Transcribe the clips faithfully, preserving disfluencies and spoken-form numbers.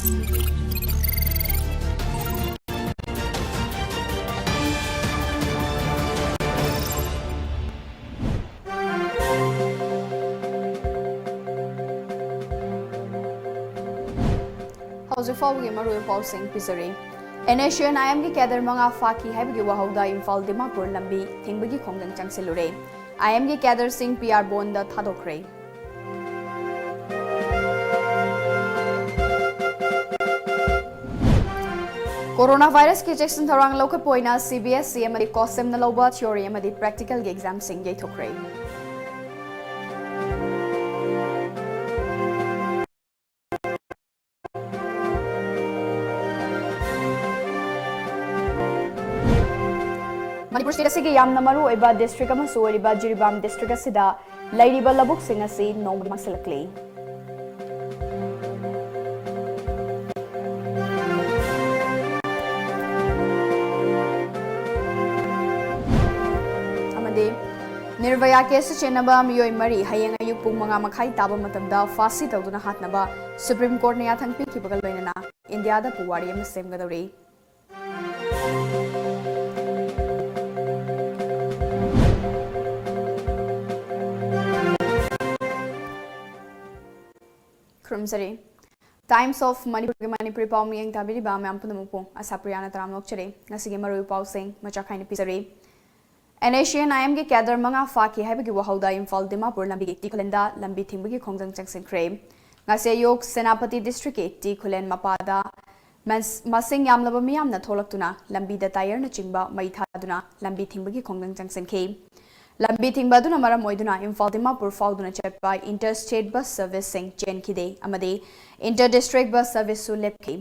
ꯍꯧꯖꯤꯛ ꯐꯥꯎꯕꯒꯤ ꯃꯔꯨꯑꯣꯏꯕ ꯄꯥꯎꯁꯤꯡ ꯄꯤꯖꯔꯤ꯫ NSCN IMꯒꯤ cadre ꯃꯉꯥ ꯐꯥꯈꯤ ꯍꯥꯏꯕꯒꯤ ꯋꯥꯍꯧꯗ ꯏꯝꯐꯥꯜ ꯗꯤꯃꯥꯄꯨꯔ ꯂꯝꯕꯤ ꯊꯤꯡꯕꯒꯤ ꯈꯣꯡꯖꯪ ꯆꯪꯁꯤꯜꯂꯨꯔꯦ꯫ IMꯒꯤ cadreꯁꯤꯡ PR bondꯗ ꯊꯥꯗꯣꯛꯈ꯭ꯔꯦ꯫ Corona virusꯀꯤ ꯆꯦꯛꯁꯤꯟ ꯊꯧꯔꯥꯡ ꯂꯧꯈꯠꯄ ꯑꯣꯏꯅ CBSE ꯑꯃꯗꯤ COHSEMꯅ ꯂꯧꯕ theory ꯑꯃꯗꯤ practicalꯒꯤ examꯁꯤꯡ ꯌꯩꯊꯣꯛꯈ꯭ꯔꯦ꯫ ꯃꯅꯤꯄꯨꯔ state ꯑꯁꯤꯒꯤ ꯌꯥꯝꯅ ꯃꯔꯨ ꯑꯣꯏꯕ district ꯑꯃꯁꯨ ꯑꯣꯏꯔꯤꯕ ꯖꯤꯔꯤꯕꯥꯝ district ꯑꯁꯤꯗ ꯂꯩꯔꯤꯕ ꯂꯧꯕꯨꯛꯁꯤꯡ ꯑꯁꯤ ꯅꯣꯡꯃꯒꯤ ꯃꯥꯡꯁꯤꯜꯂꯛꯂꯤ꯫ ꯑꯃꯗꯤ ꯅꯤꯔꯚꯌꯥ case ꯆꯦꯟꯅꯕ ꯃꯤꯑꯣꯏ ꯃꯔꯤ ꯍꯌꯦꯡ ꯑꯌꯨꯛ ꯄꯨꯡ ꯃꯉꯥ ꯃꯈꯥꯏ ꯇꯥꯕ ꯃꯇꯝꯗ ꯐꯥꯁꯤ ꯇꯧꯗꯨꯅ ꯍꯥꯠꯅꯕ Supreme Courtꯅ ꯌꯥꯊꯪ ꯄꯤꯈꯤꯕꯒ ꯂꯣꯏꯅꯅ ꯏꯟꯗꯤꯌꯥꯗ ꯄꯨꯋꯥꯔꯤ ꯑꯃ ꯁꯦꯝꯒꯗꯧꯔꯤ꯫ ꯈꯨꯔꯨꯝꯖꯔꯤ꯫ Times of Manipurꯒꯤ ꯃꯅꯤꯄꯨꯔꯤ ꯄꯥꯎ ꯃꯤꯠꯌꯦꯡ ꯇꯥꯕꯤꯔꯤꯕ ꯃꯌꯥꯝ ꯄꯨꯝꯅꯃꯛꯄꯨ ꯑꯁꯥꯄ꯭ꯔꯤꯌꯥꯅ ꯇꯔꯥꯝꯅ ꯑꯣꯛꯆꯔꯤ꯫ ꯉꯁꯤꯒꯤ ꯃꯔꯨꯑꯣꯏꯕ ꯄꯥꯎꯁꯤꯡ ꯃꯆꯥ ꯈꯥꯏꯅ ꯄꯤꯖꯔꯤ꯫ NSCN IMꯒꯤ cadre ꯃꯉꯥ ꯐꯥꯈꯤ ꯍꯥꯏꯕꯒꯤ ꯋꯥꯍꯧꯗ ꯏꯝꯐꯥꯜ ꯗꯤꯃꯥꯄꯨꯔ ꯂꯝꯕꯤꯒꯤ ꯇꯤ ꯈꯨꯂꯦꯟꯗ ꯂꯝꯕꯤ ꯊꯤꯡꯕꯒꯤ ꯈꯣꯡꯖꯪ ꯆꯪꯁꯤꯟꯈ꯭ꯔꯦ꯫ ꯉꯁꯤ ꯑꯌꯨꯛ ꯁꯦꯅꯥꯄꯇꯤ districtꯀꯤ ꯇꯤ ꯈꯨꯂꯦꯟ ꯃꯄꯥꯗ ꯃꯁ-, ꯃꯁꯤꯡ ꯌꯥꯝꯂꯕ ꯃꯤꯌꯥꯝꯅ ꯊꯣꯛꯂꯛꯇꯨꯅ ꯂꯝꯕꯤꯗ tyreꯅꯆꯤꯡꯕ ꯃꯩ ꯊꯥꯗꯨꯅ ꯂꯝꯕꯤ ꯊꯤꯡꯕꯒꯤ ꯈꯣꯡꯖꯪ ꯆꯪꯁꯤꯟꯈꯤ꯫ ꯂꯝꯕꯤ ꯊꯤꯡꯕ ꯑꯗꯨꯅ ꯃꯔꯝ ꯑꯣꯏꯗꯨꯅ ꯏꯝꯐꯥꯜ ꯗꯤꯃꯥꯄꯨꯔ ꯐꯥꯎꯗꯨꯅ ꯆꯠꯄ inter state bus serviceꯁꯤꯡ ꯆꯦꯟꯈꯤꯗꯦ ꯑꯃꯗꯤ inter district bus serviceꯁꯨ ꯂꯦꯞꯈꯤ꯫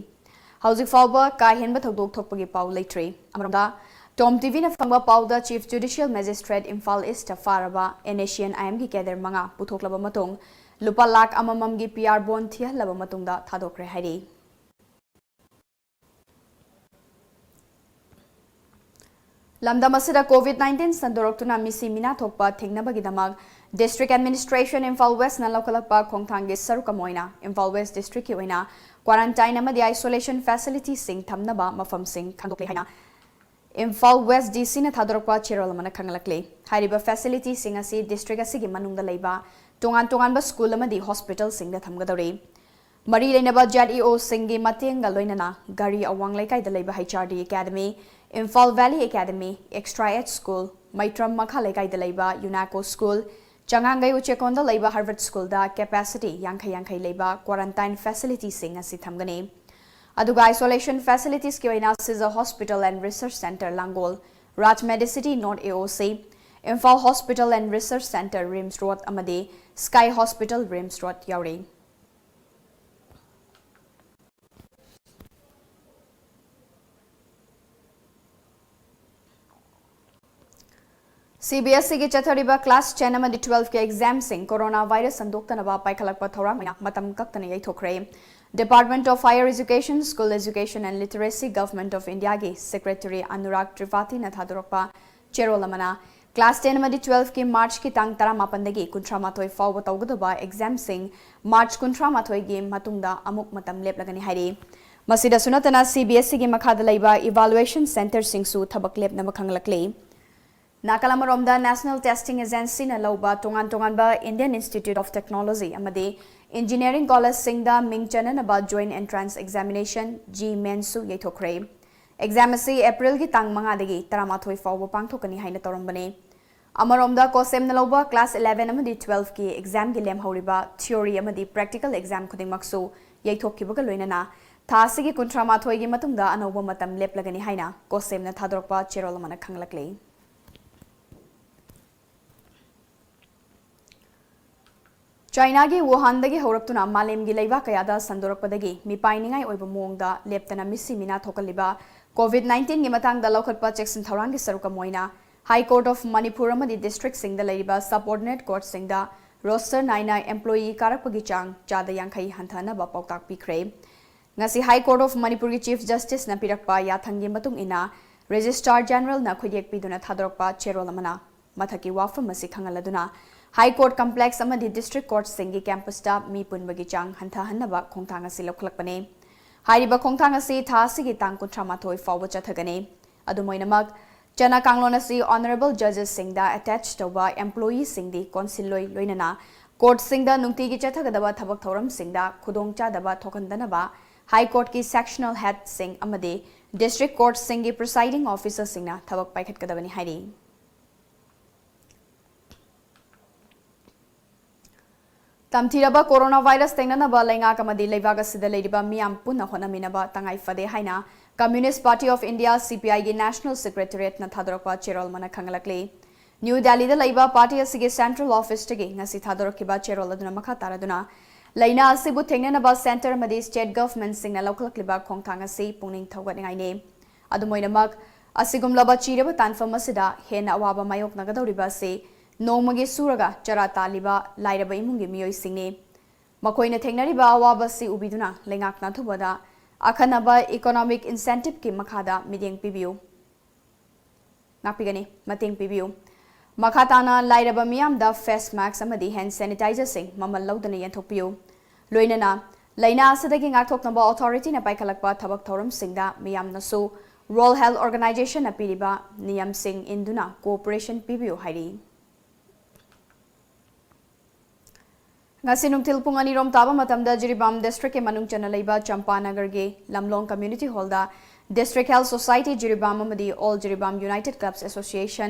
ꯍꯧꯖꯤꯛ ꯐꯥꯎꯕ ꯀꯥ ꯍꯦꯟꯕ ꯊꯧꯗꯣꯛ ꯊꯣꯛꯄꯒꯤ ꯄꯥꯎ ꯂꯩꯇ꯭ꯔꯤ꯫ ꯑꯃꯔꯣꯝꯗ, Tom TVꯅ ꯐꯪꯕ ꯄꯥꯎꯗ Chief Judicial Magistrate ꯏꯝꯐꯥꯜ Eastꯇ ꯐꯥꯔꯕ NSCN IMꯒꯤ cadre ꯃꯉꯥ ꯄꯨꯊꯣꯛꯂꯕ ꯃꯇꯨꯡ, ꯂꯨꯄꯥ ꯂꯥꯈ ꯑꯃꯃꯝꯒꯤ PR bond ꯊꯤꯍꯜꯂꯕ ꯃꯇꯨꯡꯗ ꯊꯥꯗꯣꯛꯈ꯭ꯔꯦ ꯍꯥꯏꯔꯤ꯫ ꯂꯝꯗꯝ ꯑꯁꯤꯗ COVID nineteen ꯁꯟꯗꯣꯔꯛꯇꯨꯅ ꯃꯤꯁꯤ ꯃꯤꯅꯥ ꯊꯣꯛꯄ ꯊꯤꯡꯅꯕꯒꯤꯗꯃꯛ District Administration ꯏꯝꯐꯥꯜ Westꯅ ꯂꯧꯈꯠꯂꯛꯄ ꯈꯣꯡꯊꯥꯡꯒꯤ ꯁꯔꯨꯛ ꯑꯃ ꯑꯣꯏꯅ ꯏꯝꯐꯥꯜ West Districtꯀꯤ ꯑꯣꯏꯅ quarantine ꯑꯃꯗꯤ isolation facility ꯁꯤꯡ ꯊꯝꯅꯕ ꯃꯐꯝꯁꯤꯡ ꯈꯪꯗꯣꯛꯂꯦ ꯍꯥꯏꯅ ꯏꯝꯐꯥꯜ West D C ꯅ ꯊꯥꯗꯣꯔꯛꯄ ꯆꯦꯔꯣꯜ ꯑꯃꯅ ꯈꯪꯍꯜꯂꯛꯂꯤ꯫ ꯍꯥꯏꯔꯤꯕ facility ꯁꯤꯡ ꯑꯁꯤ district ꯑꯁꯤꯒꯤ ꯃꯅꯨꯡꯗ ꯂꯩꯕ ꯇꯣꯉꯥꯟ ꯇꯣꯉꯥꯟꯕ school ꯑꯃꯗꯤ hospital ꯁꯤꯡꯗ ꯊꯝꯒꯗꯧꯔꯤ꯫ ꯃꯔꯤ ꯂꯩꯅꯕ Z E O ꯁꯤꯡꯒꯤ ꯃꯇꯦꯡꯒ ꯂꯣꯏꯅꯅ ꯒꯥꯔꯤ ꯑꯋꯥꯡ ꯂꯩꯀꯥꯏꯗ ꯂꯩꯕ H R D Academy, Imphal Valley Academy, Extra Ed School, ꯃꯩꯇ꯭ꯔꯝ ꯃꯈꯥ ꯂꯩꯀꯥꯏꯗ ꯂꯩꯕ UNACO School, ꯆꯉꯥꯡꯒꯩ ꯎꯆꯦꯛꯀꯣꯟꯗ ꯂꯩꯕ Harvard School ꯗ capacity ꯌꯥꯡꯈꯩ ꯌꯥꯡꯈꯩ ꯂꯩꯕ quarantine facility ꯁꯤꯡ ꯑꯁꯤ ꯊꯝꯒꯅꯤ꯫ ꯑꯗꯨꯒ isolation facilities ꯀꯤ ꯑꯣꯏꯅ Siza Hospital and Research Centre Langol, Raj Medicity North A O C, Imphal Hospital and Research Centre RIMS Road ꯑꯃꯗꯤ Sky Hospital RIMS Road ꯌꯥꯎꯔꯤ꯫ C B S E ꯒꯤ ꯆꯠꯊꯔꯤꯕ class ten ꯑꯃꯗꯤ twelve ꯀꯤ exam ꯁꯤꯡ corona virus ꯁꯟꯗꯣꯛꯇꯅꯕ ꯄꯥꯏꯈꯠꯂꯛꯄ ꯊꯧꯔꯥꯡ ꯑꯣꯏꯅ ꯃꯇꯝ ꯀꯛꯇꯅ ꯌꯩꯊꯣꯛꯈ꯭ꯔꯦ꯫ Department of Higher Education, School Education and Literacy, Government of India ꯒꯤ Secretary Anurag Tripathi ꯅ ꯊꯥꯗꯣꯔꯛꯄ ꯆꯦꯔꯣꯜ ꯑꯃꯅ class ten ꯑꯃꯗꯤ twelve ꯀꯤ March ꯀꯤ ꯇꯥꯡ ꯇꯔꯥꯃꯥꯄꯟꯗꯒꯤ ꯀꯨꯟꯊ꯭ꯔꯥꯃꯥꯊꯣꯏ ꯐꯥꯎꯕ ꯇꯧꯒꯗꯧꯕ exam ꯁꯤꯡ March ꯀꯨꯟꯊ꯭ꯔꯥꯃꯥꯊꯣꯏꯒꯤ ꯃꯇꯨꯡꯗ ꯑꯃꯨꯛ ꯃꯇꯝ ꯂꯦꯞꯂꯒꯅꯤ ꯍꯥꯏꯔꯤ꯫ ꯃꯁꯤꯗꯁꯨ ꯅꯠꯇꯅ C B S E ꯒꯤ ꯃꯈꯥꯗ ꯂꯩꯕ evaluation centre ꯁꯤꯡꯁꯨ ꯊꯕꯛ ꯂꯦꯞꯅꯕ ꯈꯪꯂꯛꯂꯤ꯫ ꯅꯥꯀꯜ ꯑꯃꯔꯣꯝꯗ National Testing Agency ꯅ ꯂꯧꯕ ꯇꯣꯉꯥꯟ ꯇꯣꯉꯥꯟꯕ Indian Institute of Technology ꯑꯃꯗꯤ Engineering College ꯁꯤꯡꯗ ꯃꯤꯡ ꯆꯟꯅꯅꯕ Joint Entrance Examination, J E E Mains ꯁꯨ ꯌꯩꯊꯣꯛꯈ꯭ꯔꯦ꯫ Exam ꯑꯁꯤ April ꯒꯤ ꯇꯥꯡ ꯃꯉꯥꯗꯒꯤ ꯇꯔꯥꯃꯥꯊꯣꯏ ꯐꯥꯎꯕ ꯄꯥꯡꯊꯣꯛꯀꯅꯤ ꯍꯥꯏꯅ ꯇꯧꯔꯝꯕꯅꯤ꯫ ꯑꯃꯔꯣꯝꯗ COHSEM ꯅ ꯂꯧꯕ class eleven ꯑꯃꯗꯤ twelve ꯀꯤ exam ꯒꯤ ꯂꯦꯝꯍꯧꯔꯤꯕ theory ꯑꯃꯗꯤ practical exam ꯈꯨꯗꯤꯡꯃꯛꯁꯨ ꯌꯩꯊꯣꯛꯈꯤꯕꯒ ꯂꯣꯏꯅꯅ ꯊꯥ ꯑꯁꯤꯒꯤ ꯀꯨꯟꯊ꯭ꯔꯥꯃꯥꯊꯣꯏꯒꯤ ꯃꯇꯨꯡꯗ ꯑꯅꯧꯕ ꯃꯇꯝ ꯂꯦꯞꯂꯒꯅꯤ ꯍꯥꯏꯅ COHSEM ꯅ ꯊꯥꯗꯣꯔꯛꯄ ꯆꯦꯔꯣꯜ ꯑꯃꯅ ꯈꯪꯂꯛꯂꯤ꯫ ꯆꯥꯏꯅꯥꯒꯤ ꯋꯨꯍꯥꯟꯗꯒꯤ ꯍꯧꯔꯛꯇꯨꯅ ꯃꯥꯂꯦꯝꯒꯤ ꯂꯩꯕꯥꯛ ꯀꯌꯥꯗ ꯁꯟꯗꯣꯔꯛꯄꯗꯒꯤ ꯃꯤꯄꯥꯏꯅꯤꯡꯉꯥꯏ ꯑꯣꯏꯕ ꯃꯑꯣꯡꯗ ꯂꯦꯞꯇꯅ ꯃꯤꯁꯤ ꯃꯤꯅꯥ ꯊꯣꯛꯍꯜꯂꯤꯕ COVID nineteen ꯒꯤ ꯃꯇꯥꯡꯗ ꯂꯧꯈꯠꯄ ꯆꯦꯛꯁꯤꯟ ꯊꯧꯔꯥꯡꯒꯤ ꯁꯔꯨꯛ ꯑꯃ ꯑꯣꯏꯅ High Court of Manipur ꯑꯃꯗꯤ district ꯁꯤꯡꯗ ꯂꯩꯔꯤꯕ subordinate court ꯁꯤꯡꯗ roster ꯅꯥꯏꯅ employee ꯀꯥꯔꯛꯄꯒꯤ ꯆꯥꯡ ꯆꯥꯗ ꯌꯥꯡꯈꯩ ꯍꯟꯊꯍꯟꯅꯕ ꯄꯥꯎꯇꯥꯛ ꯄꯤꯈ꯭ꯔꯦ꯫ ꯉꯁꯤ High Court of Manipur ꯒꯤ Chief Justice ꯅ ꯄꯤꯔꯛꯄ ꯌꯥꯊꯪꯒꯤ ꯃꯇꯨꯡ ꯏꯟꯅ Registrar General ꯅ ꯈꯨꯠꯌꯦꯛ ꯄꯤꯗꯨꯅ ꯊꯥꯗꯣꯔꯛꯄ ꯆꯦꯔꯣꯜ ꯑꯃꯅ ꯃꯊꯛꯀꯤ ꯋꯥꯐꯝ ꯑꯁꯤ ꯈꯪꯍꯜꯂꯗꯨꯅ High Court Complex ꯑꯃꯗꯤ District Courtꯁꯤꯡꯒꯤ campusꯇ ꯃꯤ ꯄꯨꯟꯕꯒꯤ ꯆꯥꯡ ꯍꯟꯊꯍꯟꯅꯕ ꯈꯣꯡꯊꯥꯡ ꯑꯁꯤ ꯂꯧꯈꯠꯂꯛꯄꯅꯤ꯫ ꯍꯥꯏꯔꯤꯕ ꯈꯣꯡꯊꯥꯡ ꯑꯁꯤ ꯊꯥ ꯑꯁꯤꯒꯤ ꯇꯥꯡ ꯀꯨꯟꯊ꯭ꯔꯥ ꯃꯥꯊꯣꯏ ꯐꯥꯎꯕ ꯆꯠꯊꯒꯅꯤ꯫ ꯑꯗꯨꯝ ꯑꯣꯏꯅꯃꯛ, ꯆꯠꯅ ꯀꯥꯡꯂꯣꯟ ꯑꯁꯤ honourable judgesꯁꯤꯡꯗ attach ꯇꯧꯕ employeeꯁꯤꯡꯗꯤ council ꯂꯣꯏ ꯂꯣꯏꯅꯅ courtꯁꯤꯡꯗ ꯅꯨꯡꯇꯤꯒꯤ ꯆꯠꯊꯒꯗꯕ ꯊꯕꯛ ꯊꯧꯔꯝꯁꯤꯡꯗ ꯈꯨꯗꯣꯡꯆꯥꯗꯕ ꯊꯣꯛꯍꯟꯗꯅꯕ High Courtꯀꯤ sectional headꯁꯤꯡ ꯑꯃꯗꯤ District Courtꯁꯤꯡꯒꯤ presiding officerꯁꯤꯡꯅ ꯊꯕꯛ ꯄꯥꯏꯈꯠꯀꯗꯕꯅꯤ ꯍꯥꯏꯔꯤ꯫ ꯇꯝꯊꯤꯔꯕ coronavirus ꯊꯦꯡꯅꯅꯕ ꯂꯩꯉꯥꯛ ꯑꯃꯗꯤ ꯂꯩꯕꯥꯛ ꯑꯁꯤꯗ ꯂꯩꯔꯤꯕ ꯃꯤꯌꯥꯝ ꯄꯨꯟꯅ ꯍꯣꯠꯅꯃꯤꯟꯅꯕ ꯇꯉꯥꯏ ꯐꯗꯦ ꯍꯥꯏꯅ Communist Party of India, CPIꯒꯤ National Secretariatꯅ ꯊꯥꯗꯣꯔꯛꯄ ꯆꯦꯔꯣꯜ ꯑꯃꯅ ꯈꯪꯍꯜꯂꯛꯂꯤ꯫ ꯅ꯭ꯌꯨ ꯗꯦꯜꯂꯤꯗ ꯂꯩꯕ party ꯑꯁꯤꯒꯤ central officeꯇꯒꯤ ꯉꯁꯤ ꯊꯥꯗꯣꯔꯛꯈꯤꯕ ꯆꯦꯔꯣꯜ ꯑꯗꯨꯅ ꯃꯈꯥ ꯇꯥꯔꯗꯨꯅ, ꯂꯥꯏꯅꯥ ꯑꯁꯤꯕꯨ ꯊꯦꯡꯅꯅꯕ centre ꯑꯃꯗꯤ state governmentꯁꯤꯡꯅ ꯂꯧꯈꯠꯂꯛꯂꯤꯕ ꯈꯣꯡꯊꯥꯡ ꯑꯁꯤ ꯄꯨꯛꯅꯤꯡ ꯊꯧꯒꯠꯅꯤꯡꯉꯥꯏꯅꯤ꯫ ꯑꯗꯨꯝ ꯑꯣꯏꯅꯃꯛ, ꯑꯁꯤꯒꯨꯝꯂꯕ ꯆꯤꯔꯕ ꯇꯥꯟꯐꯝ ꯑꯁꯤꯗ ꯍꯦꯟꯅ ꯑꯋꯥꯕ ꯃꯥꯌꯣꯛꯅꯒꯗꯧꯔꯤꯕ ꯑꯁꯤ ꯅꯣꯡꯃꯒꯤ ꯁꯨꯔꯒ ꯆꯔꯥ ꯇꯥꯜꯂꯤꯕ ꯂꯥꯏꯔꯕ ꯏꯃꯨꯡꯒꯤ ꯃꯤꯑꯣꯏꯁꯤꯡꯅꯤ꯫ ꯃꯈꯣꯏꯅ ꯊꯦꯡꯅꯔꯤꯕ ꯑꯋꯥꯕ ꯑꯁꯤ ꯎꯕꯤꯗꯨꯅ ꯂꯩꯉꯥꯛꯅ ꯑꯊꯨꯕꯗ ꯑꯈꯟꯅꯕ economic incentiveꯀꯤ ꯃꯈꯥꯗ ꯃꯤꯠꯌꯦꯡ ꯄꯤꯕꯤꯌꯨ꯫ ꯉꯥꯛꯄꯤꯒꯅꯤ, ꯃꯇꯦꯡ ꯄꯤꯕꯤꯌꯨ꯫ ꯃꯈꯥ ꯇꯥꯅ ꯂꯥꯏꯔꯕ ꯃꯤꯌꯥꯝꯗ face mask ꯑꯃꯗꯤ hand sanitizerꯁꯤꯡ ꯃꯃꯜ ꯂꯧꯗꯅ ꯌꯦꯟꯊꯣꯛꯄꯤꯌꯨ꯫ ꯂꯣꯏꯅꯅ ꯂꯥꯏꯅꯥ ꯑꯁꯤꯗꯒꯤ ꯉꯥꯛꯊꯣꯛꯅꯕ authorityꯅ ꯄꯥꯏꯈꯠꯂꯛꯄ ꯊꯕꯛ ꯊꯧꯔꯝꯁꯤꯡꯗ ꯃꯤꯌꯥꯝꯅꯁꯨ World Health Organizationꯅ ꯄꯤꯔꯤꯕ ꯅꯤꯌꯝꯁꯤꯡ ꯏꯟꯗꯨꯅ cooperation ꯄꯤꯕꯤꯌꯨ ꯍꯥꯏꯔꯤ꯫ ꯉꯁꯤ ꯅꯨꯡꯊꯤꯜ ꯄꯨꯡ ꯑꯅꯤꯔꯣꯝ ꯇꯥꯕ ꯃꯇꯝꯗ ꯖꯤꯔꯤꯕꯥꯝ districtꯀꯤ ꯃꯅꯨꯡ ꯆꯟꯅ ꯂꯩꯕ ꯆꯝꯄꯥꯅꯒꯔꯒꯤ ꯂꯝꯂꯣꯡ community hallꯗ District Health Society Jiribam ꯑꯃꯗꯤ All Jiribam United Clubs Association,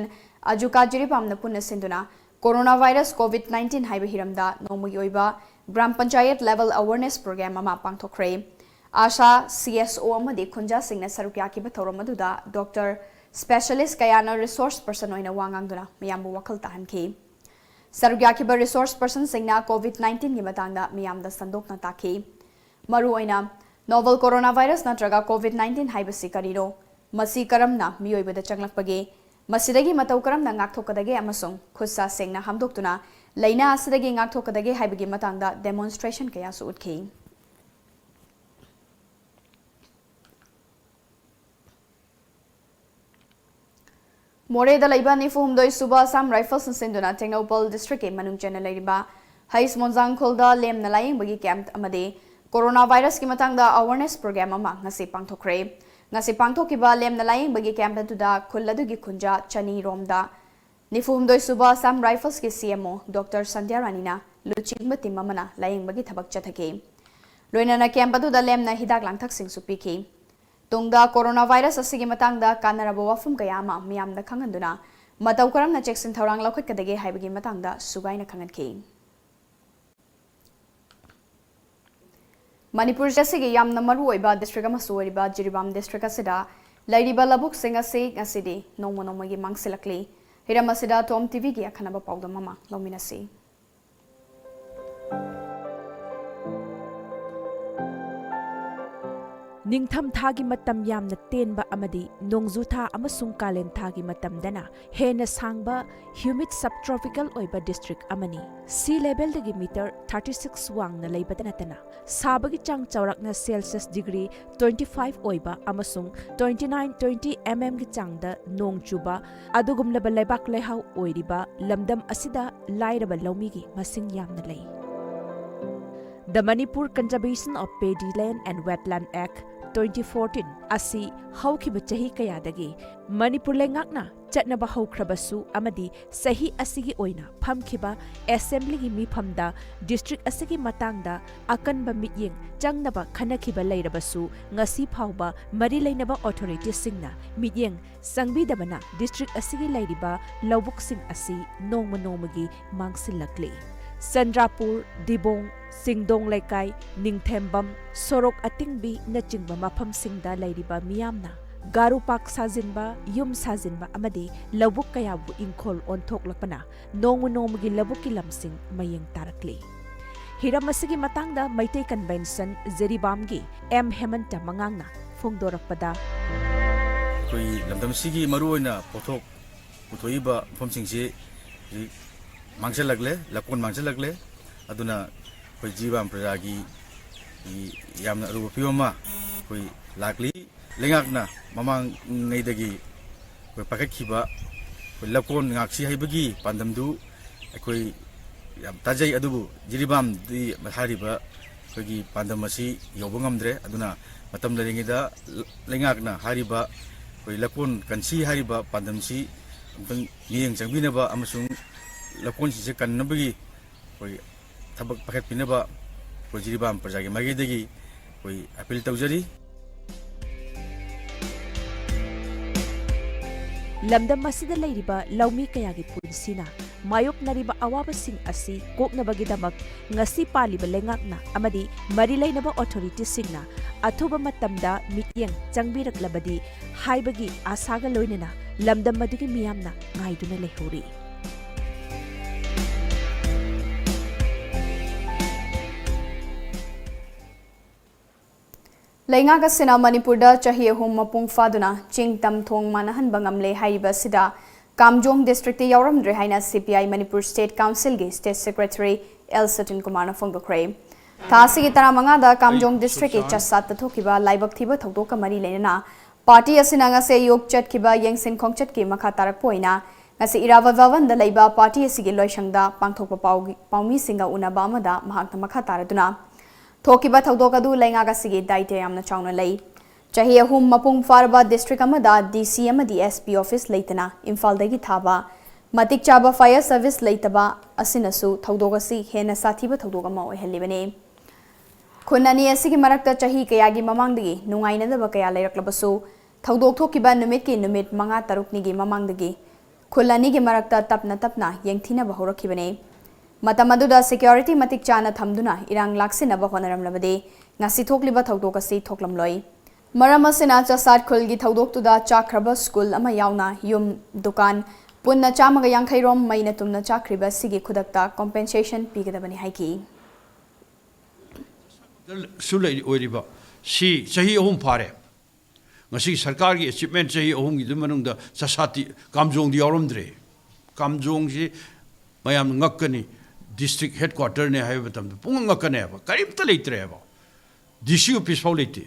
ꯑꯖꯨꯀꯥ ꯖꯤꯔꯤꯕꯥꯝꯅ ꯄꯨꯟꯅ ꯁꯤꯟꯗꯨꯅ coronavirus COVID nineteen ꯍꯥꯏꯕ ꯍꯤꯔꯝꯗ ꯅꯣꯡꯃꯒꯤ ꯑꯣꯏꯕ gram panchayat level awareness program ꯑꯃ ꯄꯥꯡꯊꯣꯛꯈ꯭ꯔꯦ꯫ ꯑꯥꯁꯥ, CSO ꯑꯃꯗꯤ ꯈꯨꯟꯖꯥꯁꯤꯡꯅ ꯁꯔꯨꯛ ꯌꯥꯈꯤꯕ ꯊꯧꯔꯝ ꯑꯗꯨꯗ doctor, specialist ꯀꯌꯥꯅ resource person ꯑꯣꯏꯅ ꯋꯥ ꯉꯥꯡꯗꯨꯅ ꯃꯤꯌꯥꯝꯕꯨ ꯋꯥꯈꯜ ꯇꯥꯍꯟꯈꯤ꯫ ꯁꯔꯨꯛ ꯌꯥꯈꯤꯕ resource personꯁꯤꯡꯅ COVID nineteenꯒꯤ ꯃꯇꯥꯡꯗ ꯃꯤꯌꯥꯝꯗ ꯁꯟꯗꯣꯛꯅ ꯇꯥꯛꯈꯤ꯫ ꯃꯔꯨꯑꯣꯏꯅ novel coronavirus ꯅꯠꯇ꯭ꯔꯒ COVID nineteen ꯍꯥꯏꯕꯁꯤ ꯀꯔꯤꯅꯣ, ꯃꯁꯤ ꯀꯔꯝꯅ ꯃꯤꯑꯣꯏꯕꯗ ꯆꯪꯂꯛꯄꯒꯦ, ꯃꯁꯤꯗꯒꯤ ꯃꯇꯧ ꯀꯔꯝꯅ ꯉꯥꯛꯊꯣꯛꯀꯗꯒꯦ ꯑꯃꯁꯨꯡ ꯈꯨꯠ ꯁꯥ ꯁꯦꯡꯅ ꯍꯥꯝꯗꯣꯛꯇꯨꯅ ꯂꯥꯏꯅꯥ ꯑꯁꯤꯗꯒꯤ ꯉꯥꯛꯊꯣꯛꯀꯗꯒꯦ ꯍꯥꯏꯕꯒꯤ ꯃꯇꯥꯡꯗ demonstration ꯀꯌꯥꯁꯨ ꯎꯠꯈꯤ꯫ ꯃꯣꯔꯦꯗ ꯂꯩꯕ ꯅꯤꯐꯨ ꯍꯨꯝꯗꯣꯏ ꯁꯨꯕ Assam Rifles ꯁꯤꯟꯗꯨꯅ ꯇꯦꯡꯅꯧꯄꯜ district ꯀꯤ ꯃꯅꯨꯡ ꯆꯟꯅ ꯂꯩꯔꯤꯕ ꯍꯩꯁ ꯃꯣꯟꯖꯥꯡꯈꯣꯜꯗ ꯂꯦꯝꯅ ꯂꯥꯌꯦꯡꯕꯒꯤ camp ꯑꯃꯗꯤ corona virus ꯀꯤ ꯃꯇꯥꯡꯗ awareness program ꯑꯃ ꯉꯁꯤ ꯄꯥꯡꯊꯣꯛꯈ꯭ꯔꯦ꯫ ꯉꯁꯤ ꯄꯥꯡꯊꯣꯛꯈꯤꯕ ꯂꯦꯝꯅ ꯂꯥꯌꯦꯡꯕꯒꯤ camp ꯑꯗꯨꯗ ꯈꯨꯜ ꯑꯗꯨꯒꯤ ꯈꯨꯟꯖꯥ ꯆꯅꯤ ꯔꯣꯝꯗ ꯅꯤꯐꯨ ꯍꯨꯝꯗꯣꯏ ꯁꯨꯕ Assam Rifles ꯀꯤ C M O Doctor ꯁꯟꯙ꯭ꯌꯥ ꯔꯥꯅꯤꯅ ꯂꯨꯆꯤꯡꯕ team ꯑꯃꯅ ꯂꯥꯌꯦꯡꯕꯒꯤ ꯊꯕꯛ ꯆꯠꯊꯈꯤ꯫ ꯂꯣꯏꯅꯅ camp ꯑꯗꯨꯗ ꯂꯦꯝꯅ ꯍꯤꯗꯥꯛ ꯂꯥꯡꯊꯛꯁꯤꯡꯁꯨ ꯄꯤꯈꯤ꯫ ꯇꯨꯡꯗ corona virus ꯑꯁꯤꯒꯤ ꯃꯇꯥꯡꯗ ꯀꯥꯟꯅꯔꯕ ꯋꯥꯐꯝ ꯀꯌꯥ ꯑꯃ ꯃꯤꯌꯥꯝꯗ ꯈꯪꯍꯟꯗꯨꯅ ꯃꯇꯧ ꯀꯔꯝꯅ ꯆꯦꯛꯁꯤꯟ ꯊꯧꯔꯥꯡ ꯂꯧꯈꯠꯀꯗꯒꯦ ꯍꯥꯏꯕꯒꯤ ꯃꯇꯥꯡꯗ ꯁꯨꯒꯥꯏꯅ ꯈꯪꯍꯟꯈꯤ꯫ ꯃꯅꯤꯄꯨꯔ ꯑꯁꯤꯒꯤ ꯌꯥꯝꯅ ꯃꯔꯨꯑꯣꯏꯕ district ꯑꯃꯁꯨ ꯑꯣꯏꯔꯤꯕ ꯖꯤꯔꯤꯕꯥꯝ district ꯑꯁꯤꯗ ꯂꯩꯔꯤꯕ ꯂꯧꯕꯨꯛꯁꯤꯡ ꯑꯁꯤ ꯉꯁꯤꯗꯤ ꯅꯣꯡꯃ ꯅꯣꯡꯃꯒꯤ ꯃꯥꯡꯁꯤꯜꯂꯛꯂꯤ꯫ ꯍꯤꯔꯝ ꯑꯁꯤꯗ ꯇꯣꯝ ꯇꯤꯚꯤꯒꯤ ꯑꯈꯟꯅꯕ ꯄꯥꯎꯗꯝ ꯑꯃ ꯂꯧꯃꯤꯟꯅꯁꯤ꯫ ꯅꯤꯡꯊꯝ ꯊꯥꯒꯤ ꯃꯇꯝ ꯌꯥꯝꯅ ꯇꯦꯟꯕ ꯑꯃꯗꯤ ꯅꯣꯡꯖꯨ ꯊꯥ ꯑꯃꯁꯨꯡ ꯀꯥꯂꯦꯟ ꯊꯥꯒꯤ ꯃꯇꯝꯗꯅ ꯍꯦꯟꯅ ꯁꯥꯡꯕ humid subtropical ꯑꯣꯏꯕ district ꯑꯃꯅꯤ꯫ Sea level ꯗꯒꯤ meter thirty six ꯋꯥꯡꯅ ꯂꯩꯕꯇ ꯅꯠꯇꯅ ꯁꯥꯕꯒꯤ ꯆꯥꯡ ꯆꯥꯎꯔꯥꯛꯅ Celsius degree twenty five ꯑꯣꯏꯕ ꯑꯃꯁꯨꯡ twenty nine twenty mm ꯒꯤ ꯆꯥꯡꯗ ꯅꯣꯡ ꯆꯨꯕ ꯑꯗꯨꯒꯨꯝꯂꯕ ꯂꯩꯕꯥꯛ ꯂꯩꯍꯥꯎ ꯑꯣꯏꯔꯤꯕ ꯂꯝꯗꯝ ꯑꯁꯤꯗ ꯂꯥꯏꯔꯕ ꯂꯧꯃꯤꯒꯤ ꯃꯁꯤꯡ ꯌꯥꯝꯅ ꯂꯩ꯫ The Manipur Conservation of Paddy Land and Wetland Act twenty fourteen ꯑꯁꯤ ꯍꯧꯈꯤꯕ ꯆꯍꯤ ꯀꯌꯥꯗꯒꯤ ꯃꯅꯤꯄꯨꯔ ꯂꯩꯉꯥꯛꯅ ꯆꯠꯅꯕ ꯍꯧꯈ꯭ꯔꯕꯁꯨ ꯑꯃꯗꯤ ꯆꯍꯤ ꯑꯁꯤꯒꯤ ꯑꯣꯏꯅ ꯐꯝꯈꯤꯕ assembly ꯒꯤ ꯃꯤꯐꯝꯗ district ꯑꯁꯤꯒꯤ ꯃꯇꯥꯡꯗ ꯑꯀꯟꯕ ꯃꯤꯠꯌꯦꯡ ꯆꯪꯅꯕ ꯈꯟꯅꯈꯤꯕ ꯂꯩꯔꯕꯁꯨ, ꯉꯁꯤ ꯐꯥꯎꯕ ꯃꯔꯤ ꯂꯩꯅꯕ authority ꯁꯤꯡꯅ ꯃꯤꯠꯌꯦꯡ ꯆꯪꯕꯤꯗꯕꯅ district ꯑꯁꯤꯒꯤ ꯂꯩꯔꯤꯕ ꯂꯧꯕꯨꯛꯁꯤꯡ ꯑꯁꯤ ꯅꯣꯡꯃ ꯅꯣꯡꯃꯒꯤ ꯃꯥꯡꯁꯤꯜꯂꯛꯂꯤ꯫ ꯆꯟꯗ꯭ꯔꯥꯄꯨꯔ, ꯗꯤꯕꯣꯡ, ꯆꯤꯡꯗꯣꯡ ꯂꯩꯀꯥꯏ, ꯅꯤꯡꯊꯦꯝꯕꯝ, ꯁꯣꯔꯣꯛ ꯑꯇꯤꯡꯕꯤꯅꯆꯤꯡꯕ ꯃꯐꯝꯁꯤꯡꯗ ꯂꯩꯔꯤꯕ ꯃꯤꯌꯥꯝꯅ ꯒꯥꯔꯨ ꯄꯥꯛ ꯁꯥꯖꯤꯟꯕ, ꯌꯨꯝ ꯁꯥꯖꯤꯟꯕ ꯑꯃꯗꯤ ꯂꯧꯕꯨꯛ ꯀꯌꯥꯕꯨ ꯏꯪꯈꯣꯜ ꯑꯣꯟꯊꯣꯛꯂꯛꯄꯅ ꯅꯣꯡꯃ ꯅꯣꯡꯃꯒꯤ ꯂꯧꯕꯨꯛꯀꯤ ꯂꯝꯁꯤꯡ ꯃꯌꯦꯡ ꯇꯥꯔꯛꯂꯤ꯫ ꯍꯤꯔꯝ ꯑꯁꯤꯒꯤ ꯃꯇꯥꯡꯗ ꯃꯩꯇꯩ Convention ꯖꯤꯔꯤꯕꯥꯝꯒꯤ ꯑꯦꯝ ꯍꯦꯃꯟꯇ ꯃꯉꯥꯡꯅ ꯐꯣꯡꯗꯣꯔꯛꯄꯗ, ꯑꯩꯈꯣꯏ ꯂꯝꯗꯝꯁꯤꯒꯤ ꯃꯔꯨꯑꯣꯏꯅ ꯄꯣꯠꯊꯣꯛ ꯄꯨꯊꯣꯛꯏꯕ ꯃꯐꯝꯁꯤꯡꯁꯤ ꯍꯧꯖꯤꯛ ꯃꯥꯡꯁꯤꯜꯂꯛꯂꯦ, ꯂꯧꯀꯣꯟ ꯃꯥꯡꯁꯤꯜꯂꯛꯂꯦ꯫ ꯑꯗꯨꯅ ꯑꯩꯈꯣꯏ ꯖꯤꯔꯤꯕꯥꯝ ꯄ꯭ꯔꯖꯥꯒꯤ ꯌꯥꯝꯅ ꯑꯔꯨꯕ ꯐꯤꯕꯝ ꯑꯃ ꯑꯩꯈꯣꯏ ꯂꯥꯛꯂꯤ꯫ ꯂꯩꯉꯥꯛꯅ ꯃꯃꯥꯡꯉꯩꯗꯒꯤ ꯑꯩꯈꯣꯏ ꯄꯥꯏꯈꯠꯈꯤꯕ ꯑꯩꯈꯣꯏ ꯂꯧꯀꯣꯟ ꯉꯥꯛꯁꯤ ꯍꯥꯏꯕꯒꯤ ꯄꯥꯟꯗꯝꯗꯨ ꯑꯩꯈꯣꯏ ꯌꯥꯝ ꯇꯥꯖꯩ, ꯑꯗꯨꯕꯨ ꯖꯤꯔꯤꯕꯥꯝꯗꯤ ꯍꯥꯏꯔꯤꯕ ꯑꯩꯈꯣꯏꯒꯤ ꯄꯥꯟꯗꯝ ꯑꯁꯤ ꯌꯧꯕ ꯉꯝꯗ꯭ꯔꯦ꯫ ꯑꯗꯨꯅ ꯃꯇꯝ ꯂꯩꯔꯤꯉꯩꯗ ꯂꯩꯉꯥꯛꯅ ꯍꯥꯏꯔꯤꯕ ꯑꯩꯈꯣꯏ ꯂꯧꯀꯣꯟ ꯀꯟꯁꯤ ꯍꯥꯏꯔꯤꯕ ꯄꯥꯟꯗꯝꯁꯤ ꯑꯃꯨꯛꯇꯪ ꯃꯤꯠꯌꯦꯡ ꯆꯪꯕꯤꯅꯕ ꯑꯃꯁꯨꯡ ꯂꯧꯀꯣꯟꯁꯤꯡꯁꯦ ꯀꯟꯅꯕꯒꯤ ꯑꯩꯈꯣꯏ ꯊꯕꯛ ꯄꯥꯏꯈꯠꯄꯤꯅꯕ ꯑꯩꯈꯣꯏ ꯖꯤꯔꯤꯕꯥꯝ ꯄ꯭ꯔꯖꯥꯒꯤ ꯃꯥꯏꯀꯩꯗꯒꯤ ꯑꯩꯈꯣꯏ ꯑꯄꯤꯜ ꯇꯧꯖꯔꯤ꯫ ꯂꯝꯗꯝ ꯑꯁꯤꯗ ꯂꯩꯔꯤꯕ ꯂꯧꯃꯤ ꯀꯌꯥꯒꯤ ꯄꯨꯟꯁꯤꯅ ꯃꯥꯌꯣꯛꯅꯔꯤꯕ ꯑꯋꯥꯕꯁꯤꯡ ꯑꯁꯤ ꯀꯣꯛꯅꯕꯒꯤꯗꯃꯛ ꯉꯁꯤ ꯄꯥꯜꯂꯤꯕ ꯂꯩꯉꯥꯛꯅ ꯑꯃꯗꯤ ꯃꯔꯤ ꯂꯩꯅꯕ ꯑꯣꯊꯣꯔꯤꯇꯤꯁꯤꯡꯅ ꯑꯊꯨꯕ ꯃꯇꯝꯗ ꯃꯤꯠꯌꯦꯡ ꯆꯪꯕꯤꯔꯛꯂꯕꯗꯤ ꯍꯥꯏꯕꯒꯤ ꯑꯥꯁꯥꯒ ꯂꯣꯏꯅꯅ ꯂꯝꯗꯝ ꯑꯗꯨꯒꯤ ꯃꯤꯌꯥꯝꯅ ꯉꯥꯏꯗꯨꯅ ꯂꯩꯍꯧꯔꯤ꯫ ꯂꯩꯉꯥꯛ ꯑꯁꯤꯅ ꯃꯅꯤꯄꯨꯔꯗ ꯆꯍꯤ ꯑꯍꯨꯝ ꯃꯄꯨꯡ ꯐꯥꯗꯨꯅ ꯆꯤꯡ ꯇꯝ ꯊꯣꯡ ꯃꯥꯟꯅꯍꯟꯕ ꯉꯝꯂꯦ ꯍꯥꯏꯔꯤꯕ ꯑꯁꯤꯗ ꯀꯥꯝꯖꯣꯡ ꯗꯤꯁꯇ꯭ꯔꯤꯛꯇꯤ ꯌꯥꯎꯔꯝꯗ꯭ꯔꯦ ꯍꯥꯏꯅ ꯁꯤ ꯄꯤ ꯑꯥꯏ ꯃꯅꯤꯄꯨꯔ ꯁ꯭ꯇꯦꯠ ꯀꯥꯎꯟꯁꯤꯜꯒꯤ ꯁ꯭ꯇꯦꯠ ꯁꯦꯀ꯭ꯔꯦꯇꯔꯤ ꯑꯦꯜ ꯁꯇꯤꯟ ꯀꯨꯃꯥꯔꯅ ꯐꯣꯡꯗꯣꯛꯈ꯭ꯔꯦ꯫ ꯊꯥ ꯑꯁꯤꯒꯤ ꯇꯔꯥꯃꯉꯥꯗ ꯀꯥꯝꯖꯣꯡ ꯗꯤꯁꯇ꯭ꯔꯤꯛꯀꯤ ꯆꯥꯁꯥꯠꯇ ꯊꯣꯛꯈꯤꯕ ꯂꯥꯏꯕꯛ ꯊꯤꯕ ꯊꯧꯗꯣꯛꯀ ꯃꯔꯤ ꯂꯩꯅꯅ ꯄꯥꯔꯇꯤ ꯑꯁꯤꯅ ꯉꯁꯤ ꯑꯌꯨꯛ ꯆꯠꯈꯤꯕ ꯌꯦꯡꯁꯤꯟ ꯈꯣꯡꯆꯠꯀꯤ ꯃꯈꯥ ꯇꯥꯔꯛꯄ ꯑꯣꯏꯅ ꯉꯁꯤ ꯏꯔꯥꯕꯣꯠ ꯚꯕꯟꯗ ꯂꯩꯕ ꯄꯥꯔꯇꯤ ꯑꯁꯤꯒꯤ ꯂꯣꯏꯁꯪꯗ ꯄꯥꯡꯊꯣꯛꯄ ꯄꯥꯎ-, ꯄꯥꯎꯃꯤꯁꯤꯡꯒ ꯎꯅꯕ ꯑꯃꯗ ꯃꯍꯥꯛꯅ ꯃꯈꯥ ꯇꯥꯔꯗꯨꯅ ꯊꯣꯛꯈꯤꯕ ꯊꯧꯗꯣꯛ ꯑꯗꯨ ꯂꯩꯉꯥꯛ ꯑꯁꯤꯒꯤ ꯗꯥꯏꯇ꯭ꯌ ꯌꯥꯝꯅ ꯆꯥꯎꯅ ꯂꯩ꯫ ꯆꯍꯤ ꯑꯍꯨꯝ ꯃꯄꯨꯡ ꯐꯥꯔꯕ ꯗꯤꯁꯇ꯭ꯔꯤꯛ ꯑꯃꯗ ꯗꯤ ꯁꯤ ꯑꯃꯗꯤ ꯑꯦꯁ ꯄꯤ ꯑꯣꯐꯤꯁ ꯂꯩꯇꯅ ꯏꯝꯐꯥꯜꯗꯒꯤ ꯊꯥꯕ, ꯃꯇꯤꯛ ꯆꯥꯕ ꯐꯥꯌꯔ ꯁꯔꯚꯤꯁ ꯂꯩꯇꯕ ꯑꯁꯤꯅꯁꯨ ꯊꯧꯗꯣꯛ ꯑꯁꯤ ꯍꯦꯟꯅ ꯁꯥꯊꯤꯕ ꯊꯧꯗꯣꯛ ꯑꯃ ꯑꯣꯏꯍꯜꯂꯤꯕꯅꯤ꯫ ꯈꯨꯟ ꯑꯅꯤ ꯑꯁꯤꯒꯤ ꯃꯔꯛꯇ ꯆꯍꯤ ꯀꯌꯥꯒꯤ ꯃꯃꯥꯡꯗꯒꯤ ꯅꯨꯡꯉꯥꯏꯅꯗꯕ ꯀꯌꯥ ꯂꯩꯔꯛꯂꯕꯁꯨ, ꯊꯧꯗꯣꯛ ꯊꯣꯛꯈꯤꯕ ꯅꯨꯃꯤꯠꯀꯤ ꯅꯨꯃꯤꯠ ꯃꯉꯥ ꯇꯔꯨꯛꯅꯤꯒꯤ ꯃꯃꯥꯡꯗꯒꯤ ꯈꯨꯜ ꯑꯅꯤꯒꯤ ꯃꯔꯛꯇ ꯇꯞꯅ ꯇꯞꯅ ꯌꯦꯡꯊꯤꯅꯕ ꯍꯧꯔꯛꯈꯤꯕꯅꯤ꯫ ꯃꯇꯝ ꯑꯗꯨꯗ ꯁꯦꯀ꯭ꯌꯨꯔꯤꯇꯤ ꯃꯇꯤꯛ ꯆꯥꯅ ꯊꯝꯗꯨꯅ ꯏꯔꯥꯡ ꯂꯥꯛꯁꯤꯟꯅꯕ ꯍꯣꯠꯅꯔꯝꯂꯕꯗꯤ ꯉꯁꯤ ꯊꯣꯛꯂꯤꯕ ꯊꯧꯗꯣꯛ ꯑꯁꯤ ꯊꯣꯛꯂꯝꯂꯣꯏ꯫ ꯃꯔꯝ ꯑꯁꯤꯅ ꯆꯥꯁꯥꯠ ꯈꯨꯜꯒꯤ ꯊꯧꯗꯣꯛꯇꯨꯗ ꯆꯥꯛꯈ꯭ꯔꯕ ꯁ꯭ꯀꯨꯜ ꯑꯃ ꯌꯥꯎꯅ ꯌꯨꯝ, ꯗꯨꯀꯥꯟ ꯄꯨꯟꯅ ꯆꯥꯝꯃꯒ ꯌꯥꯡꯈꯩ ꯔꯣꯝ ꯃꯩꯅ ꯇꯨꯝꯅ ꯆꯥꯛꯈ꯭ꯔꯤꯕ ꯑꯁꯤꯒꯤ ꯈꯨꯗꯛꯇ ꯀꯣꯝꯄꯦꯟꯁꯦꯁꯟ ꯄꯤꯒꯗꯕꯅꯤ ꯍꯥꯏꯈꯤ꯫ ꯁꯨ ꯂꯩ-, ꯑꯣꯏꯔꯤꯕ ꯁꯤ ꯆꯍꯤ ꯑꯍꯨꯝ ꯐꯥꯔꯦ꯫ ꯉꯁꯤꯒꯤ ꯁꯔꯀꯥꯔꯒꯤ ꯑꯦꯆꯤꯞꯃꯦꯟ ꯆꯍꯤ ꯑꯍꯨꯝꯒꯤꯗꯨ ꯃꯅꯨꯡꯗ ꯆꯥꯁꯥꯠꯇꯤ, ꯀꯥꯝꯖꯣꯡꯗꯤ ꯌꯥꯎꯔꯝꯗ꯭ꯔꯦ꯫ ꯀꯥꯝꯖꯣꯡꯁꯤ ꯃꯌꯥꯝꯅ ꯉꯛꯀꯅꯤ꯫ ꯗꯤꯁꯇ꯭ꯔꯤꯛ ꯍꯦꯗꯀ꯭ꯋꯥꯇꯔꯅꯦ ꯍꯥꯏꯕ ꯃꯇꯝꯗ ꯄꯨꯡꯉꯛ ꯉꯛꯀꯅꯦꯕ꯫ ꯀꯔꯤꯝꯇ ꯂꯩꯇ꯭ꯔꯦꯕ꯫ ꯗꯤ ꯁꯤ ꯑꯣꯐꯤꯁ ꯐꯥꯎ ꯂꯩꯇꯦ꯫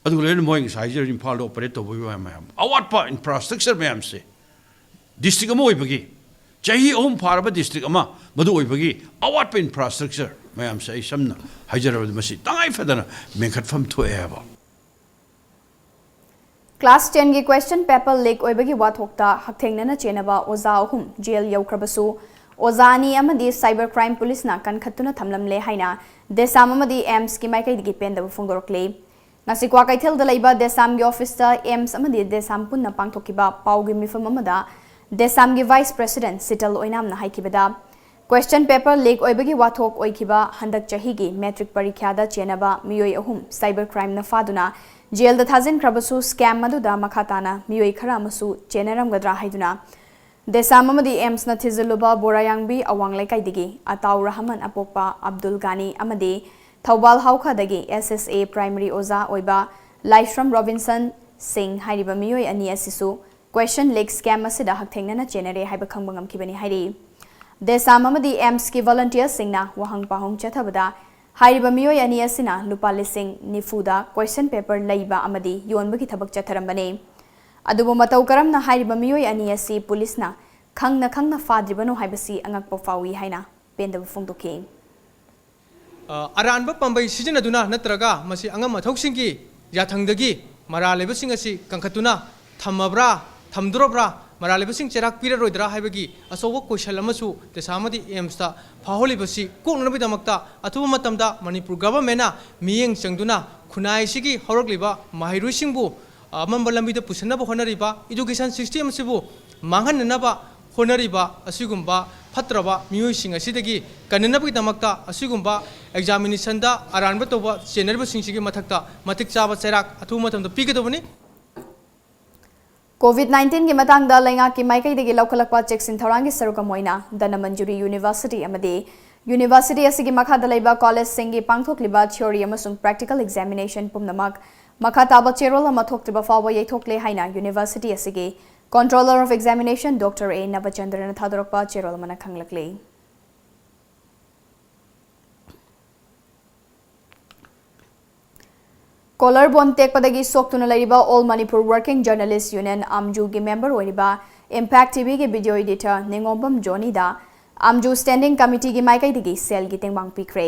ꯑꯗꯨꯒ ꯂꯣꯏꯅꯅ ꯃꯣꯏ ꯉꯁꯥꯏ ꯍꯥꯏꯖꯔꯤꯕ ꯏꯝꯐꯥꯜꯗ ꯑꯣꯄꯔꯦꯠ ꯇꯧꯕꯒꯤ ꯃꯌꯥꯝ, ꯑꯋꯥꯠꯄ ꯏꯟꯐ꯭ꯔꯥꯁ꯭ꯇ꯭ꯔꯛꯆꯔ ꯃꯌꯥꯝꯁꯦ, ꯗꯤꯁꯇ꯭ꯔꯤꯛ ꯑꯃ ꯑꯣꯏꯕꯒꯤ, ꯆꯍꯤ ꯑꯍꯨꯝ ꯐꯥꯔꯕ ꯗꯤꯁꯇ꯭ꯔꯤꯛ ꯑꯃ, ꯃꯗꯨ ꯑꯣꯏꯕꯒꯤ ꯑꯋꯥꯠꯄ ꯏꯟꯐ꯭ꯔꯥꯁ꯭ꯇ꯭ꯔꯛꯆꯔ ꯃꯌꯥꯝꯁꯦ ꯑꯩ ꯁꯝꯅ ꯍꯥꯏꯖꯔꯕꯗ ꯃꯁꯤ ꯇꯉꯥꯏ ꯐꯗꯅ ꯃꯦꯟꯈꯠꯐꯝ ꯊꯣꯛꯑꯦ ꯍꯥꯏꯕ꯫ Class ten ꯒꯤ question paper leak ꯑꯣꯏꯕꯒꯤ ꯋꯥꯊꯣꯛꯇ ꯍꯛꯊꯦꯡꯅꯅ ꯆꯦꯟꯅꯕ ꯑꯣꯖꯥ ꯑꯍꯨꯝ ꯖꯦꯜ ꯌꯧꯈ꯭ꯔꯕꯁꯨ, ꯑꯣꯖꯥ ꯑꯅꯤ ꯑꯃꯗꯤ cyber crime police ꯅ ꯀꯟꯈꯠꯇꯨꯅ ꯊꯝꯂꯝꯂꯦ ꯍꯥꯏꯅ ꯗꯦꯁꯥꯝ ꯑꯃꯗꯤ AIIMS ꯀꯤ ꯃꯥꯏꯀꯩꯗꯒꯤ ꯄꯦꯟꯗꯕ ꯐꯣꯡꯗꯣꯔꯛꯂꯤ꯫ ꯉꯁꯤ ꯀ꯭ꯋꯥꯀꯩꯊꯦꯜꯗ ꯂꯩꯕ ꯗꯦꯁꯥꯝꯒꯤ office ꯇ AIIMS ꯑꯃꯗꯤ ꯗꯦꯁꯥꯝ ꯄꯨꯟꯅ ꯄꯥꯡꯊꯣꯛꯈꯤꯕ ꯄꯥꯎꯒꯤ ꯃꯤꯐꯝ ꯑꯃꯗ ꯗꯦꯁꯥꯝꯒꯤ vice president Sheetal ꯑꯣꯏꯅꯥꯝꯅ ꯍꯥꯏꯈꯤꯕꯗ, question paper leak ꯑꯣꯏꯕꯒꯤ ꯋꯥꯊꯣꯛ ꯑꯣꯏꯈꯤꯕ ꯍꯟꯗꯛ ꯆꯍꯤꯒꯤ matric ꯄꯔꯤꯈ꯭ꯌꯥꯗ ꯆꯦꯟꯅꯕ ꯃꯤꯑꯣꯏ ꯑꯍꯨꯝ cyber crime ꯅ ꯐꯥꯗꯨꯅ ꯖꯦꯜꯗ ꯊꯥꯖꯤꯟꯈ꯭ꯔꯕꯁꯨ, scam ꯑꯗꯨꯗ ꯃꯈꯥ ꯇꯥꯅ ꯃꯤꯑꯣꯏ ꯈꯔ ꯑꯃꯁꯨ ꯆꯦꯟꯅꯔꯝꯒꯗ꯭ꯔꯥ ꯍꯥꯏꯗꯨꯅ ꯗꯦꯁꯥꯝ ꯑꯃꯗꯤ AIIMS ꯅ ꯊꯤꯖꯤꯜꯂꯨꯕ ꯕꯣꯔꯥꯌꯥꯡꯕꯤ ꯑꯋꯥꯡ ꯂꯩꯀꯥꯏꯗꯒꯤ ꯑꯇꯥꯎ ꯔꯍꯃꯟ ꯑꯄꯣꯛꯄ ꯑꯕꯗꯨꯜ ꯒꯥꯅꯤ ꯑꯃꯗꯤ ꯊꯧꯕꯥꯜ ꯍꯥꯎꯈꯥꯗꯒꯤ SSA primary ꯑꯣꯖꯥ ꯑꯣꯏꯕ ꯂꯥꯏꯁ꯭ꯔꯝ ꯔꯣꯕꯤꯟꯁꯟ ꯁꯤꯡ ꯍꯥꯏꯔꯤꯕ ꯃꯤꯑꯣꯏ ꯑꯅꯤ ꯑꯁꯤꯁꯨ question leak scam ꯑꯁꯤꯗ ꯍꯛꯊꯦꯡꯅꯅ ꯆꯦꯟꯅꯔꯦ ꯍꯥꯏꯕ ꯈꯪꯕ ꯉꯝꯈꯤꯕꯅꯤ ꯍꯥꯏꯔꯤ꯫ ꯗꯦꯁꯥꯝ ꯑꯃꯗꯤ AIIMS ꯀꯤ volunteer ꯁꯤꯡꯅ ꯋꯥꯍꯪ ꯄꯥꯎꯍꯪ ꯆꯠꯊꯕꯗ, ꯍꯥꯏꯔꯤꯕ ꯃꯤꯑꯣꯏ ꯑꯅꯤ ꯑꯁꯤꯅ ꯂꯨꯄꯥ ꯂꯤꯁꯤꯡ ꯅꯤꯐꯨꯗ question paper ꯂꯩꯕ ꯑꯃꯗꯤ ꯌꯣꯟꯕꯒꯤ ꯊꯕꯛ ꯆꯠꯊꯔꯝꯕꯅꯤ꯫ ꯑꯗꯨꯕꯨ ꯃꯇꯧ ꯀꯔꯝꯅ ꯍꯥꯏꯔꯤꯕ ꯃꯤꯑꯣꯏ ꯑꯅꯤ ꯑꯁꯤ police ꯅ ꯈꯪꯅ ꯈꯪꯅ ꯐꯥꯗ꯭ꯔꯤꯕꯅꯣ ꯍꯥꯏꯕꯁꯤ ꯑꯉꯛꯄ ꯐꯥꯎꯏ ꯍꯥꯏꯅ ꯄꯦꯟꯗꯕ ꯐꯣꯡꯗꯣꯛꯈꯤ꯫ ꯑ, ꯑꯔꯥꯟꯕ ꯄꯥꯝꯕꯩ ꯁꯤꯖꯤꯟꯅꯗꯨꯅ ꯅꯠꯇ꯭ꯔꯒ ꯃꯁꯤ ꯑꯉꯝ ꯑꯊꯧꯁꯤꯡꯒꯤ ꯌꯥꯊꯪꯗꯒꯤ ꯃꯔꯥꯜ ꯂꯩꯕꯁꯤꯡ ꯑꯁꯤ ꯀꯟꯈꯠꯇꯨꯅ ꯊꯝꯃꯕ꯭ꯔꯥ, ꯊꯝꯗꯣꯔꯕ꯭ꯔꯥ, ꯃꯔꯥꯜ ꯂꯩꯕꯁꯤꯡ ꯆꯩꯔꯥꯛ ꯄꯤꯔꯔꯣꯏꯗ꯭ꯔꯥ ꯍꯥꯏꯕꯒꯤ ꯑꯆꯧꯕ question ꯑꯃꯁꯨ ꯗꯦꯁꯥ ꯑꯃꯗꯤ AIIMS ꯇ ꯐꯥꯎꯍꯜꯂꯤꯕꯁꯤ ꯀꯣꯛꯅꯅꯕꯒꯤꯗꯃꯛꯇ ꯑꯊꯨꯕ ꯃꯇꯝꯗ ꯃꯅꯤꯄꯨꯔ government ꯅ ꯃꯤꯠꯌꯦꯡ ꯆꯪꯗꯨꯅ ꯈꯨꯟꯅꯥꯏ ꯑꯁꯤꯒꯤ ꯍꯧꯔꯛꯂꯤꯕ ꯃꯍꯩꯔꯣꯏꯁꯤꯡꯕꯨ ꯑꯃꯝꯕ ꯂꯝꯕꯤꯗ ꯄꯨꯁꯤꯟꯅꯕ ꯍꯣꯠꯅꯔꯤꯕ education system ꯑꯁꯤꯕꯨ ꯃꯥꯡꯍꯟꯅꯅꯕ ꯍꯣꯠꯅꯔꯤꯕ ꯑꯁꯤꯒꯨꯝꯕ ꯐꯠꯇ꯭ꯔꯕ ꯃꯤꯑꯣꯏꯁꯤꯡ ꯑꯁꯤꯗꯒꯤ ꯀꯟꯅꯅꯕꯒꯤꯗꯃꯛꯇ ꯑꯁꯤꯒꯨꯝꯕ examination ꯗ ꯑꯔꯥꯟꯕ ꯇꯧꯕ ꯆꯦꯟꯅꯔꯤꯕꯁꯤꯡꯁꯤꯒꯤ ꯃꯊꯛꯇ ꯃꯇꯤꯛ ꯆꯥꯕ ꯆꯩꯔꯥꯛ ꯑꯊꯨꯕ ꯃꯇꯝꯗ ꯄꯤꯒꯗꯧꯕꯅꯤ꯫ Covid nineteen ꯒꯤ ꯃꯇꯥꯡꯗ ꯂꯩꯉꯥꯛꯀꯤ ꯃꯥꯏꯀꯩꯗꯒꯤ ꯂꯧꯈꯠꯂꯛꯄ ꯆꯦꯛꯁꯤꯟ ꯊꯧꯔꯥꯡꯒꯤ ꯁꯔꯨꯛ ꯑꯃ ꯑꯣꯏꯅ ꯙꯅꯃꯟꯖꯨꯔꯤ University ꯑꯃꯗꯤ university ꯑꯁꯤꯒꯤ ꯃꯈꯥꯗ ꯂꯩꯕ college ꯁꯤꯡꯒꯤ ꯄꯥꯡꯊꯣꯛꯂꯤꯕ theory ꯑꯃꯁꯨꯡ practical examination ꯄꯨꯝꯅꯃꯛ ꯃꯈꯥ ꯇꯥꯕ ꯆꯦꯔꯣꯜ ꯑꯃ ꯊꯣꯛꯇ꯭ꯔꯤꯕ ꯐꯥꯎꯕ ꯌꯩꯊꯣꯛꯂꯦ ꯍꯥꯏꯅ university ꯑꯁꯤꯒꯤ Controller of Examination Doctor A ꯅꯕꯆꯟꯗ꯭ꯔꯅ ꯊꯥꯗꯣꯔꯛꯄ ꯆꯦꯔꯣꯜ ꯑꯃꯅ ꯈꯪꯂꯛꯂꯤ꯫ Collar bone ꯇꯦꯛꯄꯗꯒꯤ ꯁꯣꯛꯇꯨꯅ ꯂꯩꯔꯤꯕ All Manipur Working Journalist Union, ꯑꯥꯝꯖꯨꯒꯤ member ꯑꯣꯏꯔꯤꯕ Impact TVꯒꯤ video editor ꯅꯤꯉꯣꯝꯕꯝ ꯖꯣꯅꯤꯗ ꯑꯥꯝꯖꯨ Standing Committeeꯒꯤ ꯃꯥꯏꯀꯩꯗꯒꯤ ꯁꯦꯜꯒꯤ ꯇꯦꯡꯕꯥꯡ ꯄꯤꯈ꯭ꯔꯦ꯫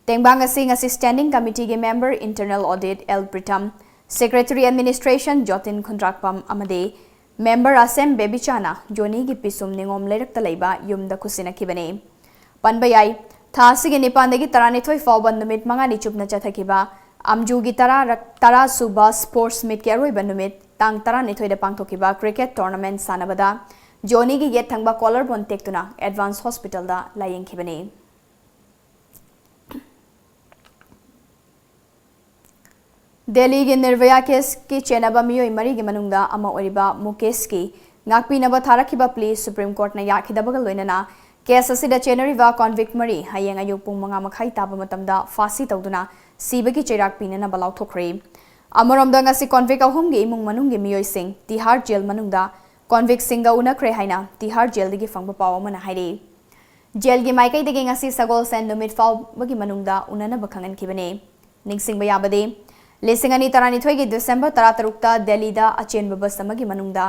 ꯇꯦꯡꯕꯥꯡ ꯑꯁꯤ ꯉꯁꯤ Standing Committeeꯒꯤ member Internal Audit L Pritam, Secretary Administration ꯖꯣꯇꯤꯟ ꯈꯨꯟꯗ꯭ꯔꯥꯛꯄꯝ ꯑꯃꯗꯤ member ꯑꯁꯦꯝ ꯕꯦꯕꯤꯆꯥꯅ ꯖꯣꯅꯤꯒꯤ ꯄꯤꯁꯨꯝ ꯅꯤꯉꯣꯝ ꯂꯩꯔꯛꯇ ꯂꯩꯕ ꯌꯨꯝꯗ ꯈꯨꯠꯁꯤꯟꯅꯈꯤꯕꯅꯤ꯫ ꯄꯟꯕ ꯌꯥꯏ, ꯊꯥ ꯑꯁꯤꯒꯤ ꯅꯤꯄꯥꯟꯗꯒꯤ ꯇꯔꯥꯅꯤꯊꯣꯏ ꯐꯥꯎꯕ ꯅꯨꯃꯤꯠ ꯃꯉꯥꯅꯤ ꯆꯨꯞꯅ ꯆꯠꯊꯈꯤꯕ ꯑꯥꯝꯖꯨꯒꯤ ꯇꯔꯥ ꯔꯛ-, ꯇꯔꯥ ꯁꯨꯕ sports meetꯀꯤ ꯑꯔꯣꯏꯕ ꯅꯨꯃꯤꯠ ꯇꯥꯡ ꯇꯔꯥꯅꯤꯊꯣꯏꯗ ꯄꯥꯡꯊꯣꯛꯈꯤꯕ cricket tournament ꯁꯥꯟꯅꯕꯗ ꯖꯣꯅꯤꯒꯤ ꯌꯦꯠ ꯊꯪꯕ collar bone ꯇꯦꯛꯇꯨꯅ Advance Hospitalꯗ ꯂꯥꯌꯦꯡꯈꯤꯕꯅꯤ꯫ ꯗꯦꯜꯂꯤꯒꯤ ꯅꯤꯔꯚꯌꯥ caseꯀꯤ ꯆꯦꯟꯅꯕ ꯃꯤꯑꯣꯏ ꯃꯔꯤꯒꯤ ꯃꯅꯨꯡꯗ ꯑꯃ ꯑꯣꯏꯔꯤꯕ ꯃꯨꯀꯦꯁꯀꯤ ꯉꯥꯛꯄꯤꯅꯕ ꯊꯥꯔꯛꯈꯤꯕ plea Supreme Courtꯅ ꯌꯥꯈꯤꯗꯕꯒ ꯂꯣꯏꯅꯅ case ꯑꯁꯤꯗ ꯆꯦꯟꯅꯔꯤꯕ convict ꯃꯔꯤ ꯍꯌꯦꯡ ꯑꯌꯨꯛ ꯄꯨꯡ ꯃꯉꯥ ꯃꯈꯥꯏ ꯇꯥꯕ ꯃꯇꯝꯗ ꯐꯥꯁꯤ ꯇꯧꯗꯨꯅ ꯁꯤꯕꯒꯤ ꯆꯩꯔꯥꯛ ꯄꯤꯅꯅꯕ ꯂꯥꯎꯊꯣꯛꯈ꯭ꯔꯦ꯫ ꯑꯃꯔꯣꯝꯗ, ꯉꯁꯤ convict ꯑꯍꯨꯝꯒꯤ ꯏꯃꯨꯡ ꯃꯅꯨꯡꯒꯤ ꯃꯤꯑꯣꯏꯁꯤꯡ ꯇꯤꯍꯥꯔ ꯖꯦꯜ ꯃꯅꯨꯡꯗ convictꯁꯤꯡꯒ ꯎꯅꯈ꯭ꯔꯦ ꯍꯥꯏꯅ ꯇꯤꯍꯥꯔ ꯖꯦꯜꯗꯒꯤ ꯐꯪꯕ ꯄꯥꯎ ꯑꯃꯅ ꯍꯥꯏꯔꯤ꯫ ꯖꯦꯜꯒꯤ ꯃꯥꯏꯀꯩꯗꯒꯤ ꯉꯁꯤ ꯁꯒꯣꯜꯁꯦꯟ ꯅꯨꯃꯤꯠ ꯐꯥꯎꯕꯒꯤ ꯃꯅꯨꯡꯗ ꯎꯅꯅꯕ ꯈꯪꯍꯟꯈꯤꯕꯅꯤ꯫ ꯅꯤꯡꯁꯤꯡꯕ ꯌꯥꯕꯗꯤ, ꯂꯤꯁꯤꯡ ꯑꯅꯤ ꯇꯔꯥꯅꯤꯊꯣꯏꯒꯤ December ꯇꯔꯥꯇꯔꯨꯛꯇ ꯗꯦꯜꯂꯤꯗ ꯑꯆꯦꯟꯕ bus ꯑꯃꯒꯤ ꯃꯅꯨꯡꯗ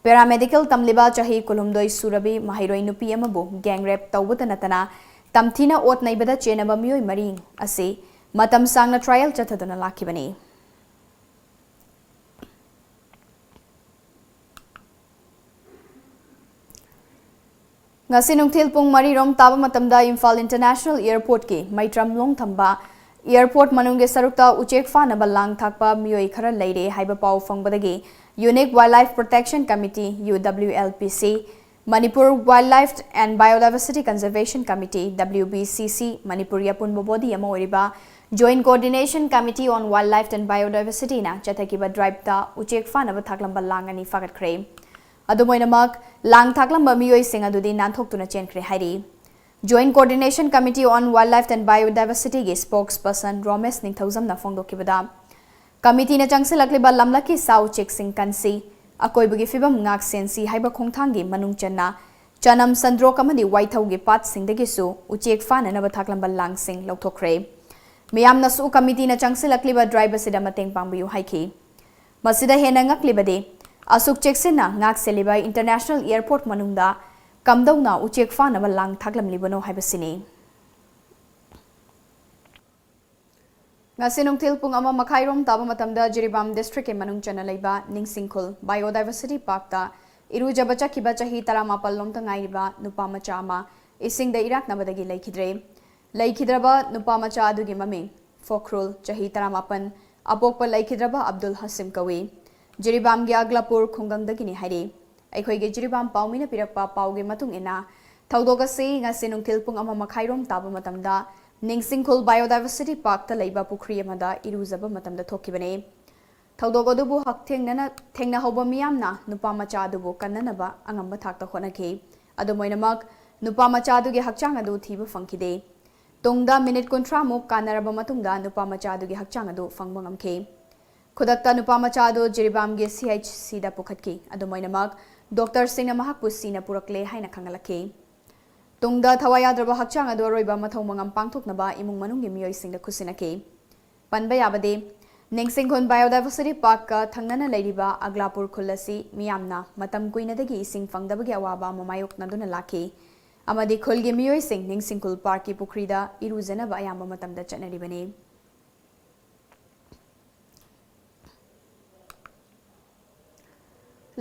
paramedical ꯇꯝꯂꯤꯕ ꯆꯍꯤ ꯀꯨꯟꯍꯨꯝꯗꯣꯏ ꯁꯨꯔꯕꯤ ꯃꯍꯩꯔꯣꯏ ꯅꯨꯄꯤ ꯑꯃꯕꯨ gang rape ꯇꯧꯕꯇ ꯅꯠꯇꯅ ꯇꯝꯊꯤꯅ ꯑꯣꯠ ꯅꯩꯕꯗ ꯆꯦꯟꯅꯕ ꯃꯤꯑꯣꯏ ꯃꯔꯤ ꯑꯁꯤ ꯃꯇꯝ ꯁꯥꯡꯅ trial ꯆꯠꯊꯗꯨꯅ ꯂꯥꯛꯈꯤꯕꯅꯤ꯫ ꯉꯁꯤ ꯅꯨꯡꯊꯤꯜ ꯄꯨꯡ ꯃꯔꯤ ꯔꯣꯝ ꯇꯥꯕ ꯃꯇꯝꯗ ꯏꯝꯐꯥꯜ International Airportꯀꯤ ꯃꯩꯇ꯭ꯔꯝꯂꯣꯡ ꯊꯝꯕ airport ꯃꯅꯨꯡꯒꯤ ꯁꯔꯨꯛꯇ ꯎꯆꯦꯛ ꯐꯥꯅꯕ ꯂꯥꯡ ꯊꯥꯛꯄ ꯃꯤꯑꯣꯏ ꯈꯔ ꯂꯩꯔꯦ ꯍꯥꯏꯕ ꯄꯥꯎ ꯐꯪꯕꯗꯒꯤ Unique Wildlife Protection Committee, U W L P C, Manipur Wildlife and Biodiversity Conservation Committee, W B C C, ꯃꯅꯤꯄꯨꯔꯒꯤ ꯑꯄꯨꯟꯕ body ꯑꯃ ꯑꯣꯏꯔꯤꯕ Joint Coordination Committee on Wildlife and Biodiversityꯅ ꯆꯠꯊꯈꯤꯕ driveꯇ ꯎꯆꯦꯛ ꯐꯥꯅꯕ ꯊꯥꯛꯂꯝꯕ ꯂꯥꯡ ꯑꯅꯤ ꯐꯥꯒꯠꯈ꯭ꯔꯦ꯫ ꯑꯗꯨꯝ ꯑꯣꯏꯅꯃꯛ, ꯂꯥꯡ ꯊꯥꯛꯂꯝꯕ ꯃꯤꯑꯣꯏꯁꯤꯡ ꯑꯗꯨꯗꯤ ꯅꯥꯟꯊꯣꯛꯇꯨꯅ ꯆꯦꯟꯈ꯭ꯔꯦ ꯍꯥꯏꯔꯤ꯫ Joint Coordination Committee on Wildlife and Biodiversityꯒꯤ spokesperson ꯔꯣꯃꯦꯁ ꯅꯤꯡꯊꯧꯖꯝꯅ ꯐꯣꯡꯗꯣꯛꯈꯤꯕꯗ, committeeꯅ ꯆꯪꯁꯤꯜꯂꯛꯂꯤꯕ ꯂꯝꯂꯛꯀꯤ ꯁꯥ ꯎꯆꯦꯛꯁꯤꯡ ꯀꯟꯁꯤ, ꯑꯀꯣꯏꯕꯒꯤ ꯐꯤꯕꯝ ꯉꯥꯛꯁꯦꯟꯁꯤ ꯍꯥꯏꯕ ꯈꯣꯡꯊꯥꯡꯒꯤ ꯃꯅꯨꯡ ꯆꯟꯅ ꯆꯅꯝ, ꯁꯟꯗ꯭ꯔꯣꯛ ꯑꯃꯗꯤ ꯋꯥꯏꯊꯧꯒꯤ ꯄꯥꯠꯁꯤꯡꯗꯒꯤꯁꯨ ꯎꯆꯦꯛ ꯐꯥꯅꯅꯕ ꯊꯥꯛꯂꯝꯕ ꯂꯥꯡꯁꯤꯡ ꯂꯧꯊꯣꯛꯈ꯭ꯔꯦ꯫ ꯃꯤꯌꯥꯝꯅꯁꯨ ꯀꯃꯤꯇꯤꯅ ꯆꯪꯁꯤꯜꯂꯛꯂꯤꯕ ꯗ꯭ꯔꯥꯏꯚ ꯑꯁꯤꯗ ꯃꯇꯦꯡ ꯄꯥꯡꯕꯤꯌꯨ ꯍꯥꯏꯈꯤ꯫ ꯃꯁꯤꯗ ꯍꯦꯟꯅ ꯉꯛꯂꯤꯕꯗꯤ, ꯑꯁꯨꯛ ꯆꯦꯛꯁꯤꯟꯅ ꯉꯥꯛ ꯁꯦꯜꯂꯤꯕ ꯏꯟꯇꯔꯅꯦꯁꯅꯦꯜ ꯑꯦꯌꯔꯄꯣꯔꯠ ꯃꯅꯨꯡꯗ ꯀꯝꯗꯧꯅ ꯎꯆꯦꯛ ꯐꯥꯅꯕ ꯂꯥꯡ ꯊꯥꯛꯂꯝꯂꯤꯕꯅꯣ ꯍꯥꯏꯕꯁꯤꯅꯤ꯫ ꯉꯁꯤ ꯅꯨꯡꯊꯤꯜ ꯄꯨꯡ ꯑꯃ ꯃꯈꯥꯏꯔꯣꯝ ꯇꯥꯕ ꯃꯇꯝꯗ ꯖꯤꯔꯤꯕꯥꯝ ꯗꯤꯁꯇ꯭ꯔꯤꯛꯀꯤ ꯃꯅꯨꯡ ꯆꯟꯅ ꯂꯩꯕ ꯅꯤꯡꯁꯤꯡꯈꯨꯜ ꯕꯥꯏꯑꯣꯗꯥꯏꯚꯔꯁꯤꯇꯤ ꯄꯥꯔꯛꯇ ꯏꯔꯨꯖꯕ ꯆꯠꯈꯤꯕ ꯆꯍꯤ ꯇꯔꯥꯃꯥꯄꯜ ꯂꯣꯝꯇ ꯉꯥꯏꯔꯤꯕ ꯅꯨꯄꯥ ꯃꯆꯥ ꯑꯃ ꯏꯁꯤꯡꯗ ꯏꯔꯥꯛꯅꯕꯗꯒꯤ ꯂꯩꯈꯤꯗ꯭ꯔꯦ꯫ ꯂꯩꯈꯤꯗ꯭ꯔꯕ ꯅꯨꯄꯥ ꯃꯆꯥ ꯑꯗꯨꯒꯤ ꯃꯃꯤꯡ ꯐꯣꯈ꯭ꯔꯨꯜ, ꯆꯍꯤ ꯇꯔꯥꯃꯥꯄꯜ, ꯑꯄꯣꯛꯄ ꯂꯩꯈꯤꯗ꯭ꯔꯕ ꯑꯕꯗꯨꯜ ꯍꯁꯤꯝ ꯀꯧꯏ꯫ ꯖꯤꯔꯤꯕꯥꯝꯒꯤ ꯑꯒꯂꯥꯄꯨꯔ ꯈꯨꯡꯒꯪꯗꯒꯤꯅꯤ ꯍꯥꯏꯔꯤ꯫ ꯑꯩꯈꯣꯏꯒꯤ ꯖꯤꯔꯤꯕꯥꯝ ꯄꯥꯎꯃꯤꯅ ꯄꯤꯔꯛꯄ ꯄꯥꯎꯒꯤ ꯃꯇꯨꯡ ꯏꯟꯅ, ꯊꯧꯗꯣꯛ ꯑꯁꯤ ꯉꯁꯤ ꯅꯨꯡꯊꯤꯜ ꯄꯨꯡ ꯑꯃ ꯃꯈꯥꯏꯔꯣꯝ ꯇꯥꯕ ꯃꯇꯝꯗ ꯅꯤꯡꯁꯤꯡꯈꯨꯜ ꯕꯥꯏꯑꯣꯗꯥꯏꯚꯔꯁꯤꯇꯤ ꯄꯥꯔꯛꯇ ꯂꯩꯕ ꯄꯨꯈ꯭ꯔꯤ ꯑꯃꯗ ꯏꯔꯨꯖꯕ ꯃꯇꯝꯗ ꯊꯣꯛꯈꯤꯕꯅꯤ꯫ ꯊꯧꯗꯣꯛ ꯑꯗꯨꯕꯨ ꯍꯛꯊꯦꯡꯅꯅ ꯊꯦꯡꯅꯍꯧꯕ ꯃꯤꯌꯥꯝꯅ ꯅꯨꯄꯥ ꯃꯆꯥ ꯑꯗꯨꯕꯨ ꯀꯟꯅꯅꯕ ꯑꯉꯝꯕ ꯊꯥꯛꯇ ꯍꯣꯠꯅꯈꯤ꯫ ꯑꯗꯨꯝ ꯑꯣꯏꯅꯃꯛ, ꯅꯨꯄꯥ ꯃꯆꯥ ꯑꯗꯨꯒꯤ ꯍꯛꯆꯥꯡ ꯑꯗꯨ ꯊꯤꯕ ꯐꯪꯈꯤꯗꯦ꯫ ꯇꯨꯡꯗ ꯃꯤꯅꯤꯠ ꯀꯨꯟꯊ꯭ꯔꯥ ꯃꯨꯛ ꯀꯥꯟꯅꯔꯕ ꯃꯇꯨꯡꯗ ꯅꯨꯄꯥ ꯃꯆꯥ ꯑꯗꯨꯒꯤ ꯍꯛꯆꯥꯡ ꯑꯗꯨ ꯐꯪꯕ ꯉꯝꯈꯤ꯫ ꯈꯨꯗꯛꯇ ꯅꯨꯄꯥ ꯃꯆꯥ ꯑꯗꯨ ꯖꯤꯔꯤꯕꯥꯝꯒꯤ ꯁꯤ ꯑꯩꯆ ꯁꯤꯗ ꯄꯨꯈꯠꯈꯤ꯫ ꯑꯗꯨꯝ ꯑꯣꯏꯅꯃꯛ, ꯗꯣꯛꯇꯔꯁꯤꯡꯅ ꯃꯍꯥꯛꯄꯨ ꯁꯤꯅ ꯄꯨꯔꯛꯂꯦ ꯍꯥꯏꯅ ꯈꯪꯍꯜꯂꯛꯈꯤ꯫ ꯇꯨꯡꯗ ꯊꯋꯥꯏ ꯌꯥꯗ꯭ꯔꯕ ꯍꯛꯆꯥꯡ ꯑꯗꯨ ꯑꯔꯣꯏꯕ ꯃꯊꯧ ꯃꯉꯝ ꯄꯥꯡꯊꯣꯛꯅꯕ ꯏꯃꯨꯡ ꯃꯅꯨꯡꯒꯤ ꯃꯤꯑꯣꯏꯁꯤꯡꯗ ꯈꯨꯠꯁꯤꯟꯅꯈꯤ꯫ ꯄꯟꯕ ꯌꯥꯕꯗꯤ, ꯅꯤꯡꯁꯤꯡꯈꯣꯟ ꯕꯥꯏꯑꯣꯗꯥꯏꯚꯔꯁꯤꯇꯤ ꯄꯥꯔꯛꯀ ꯊꯪꯅꯅ ꯂꯩꯔꯤꯕ ꯑꯒꯂꯥꯄꯨꯔ ꯈꯨꯜ ꯑꯁꯤ ꯃꯤꯌꯥꯝꯅ ꯃꯇꯝ ꯀꯨꯏꯅꯗꯒꯤ ꯏꯁꯤꯡ ꯐꯪꯗꯕꯒꯤ ꯑꯋꯥꯕ ꯑꯃ ꯃꯥꯌꯣꯛꯅꯗꯨꯅ ꯂꯥꯛꯈꯤ, ꯑꯃꯗꯤ ꯈꯨꯜꯒꯤ ꯃꯤꯑꯣꯏꯁꯤꯡ ꯅꯤꯡꯁꯤꯡꯈꯨꯜ ꯄꯥꯔꯛꯀꯤ ꯄꯨꯈ꯭ꯔꯤꯗ ꯏꯔꯨꯖꯅꯕ ꯑꯌꯥꯝꯕ ꯃꯇꯝꯗ ꯆꯠꯅꯔꯤꯕꯅꯤ꯫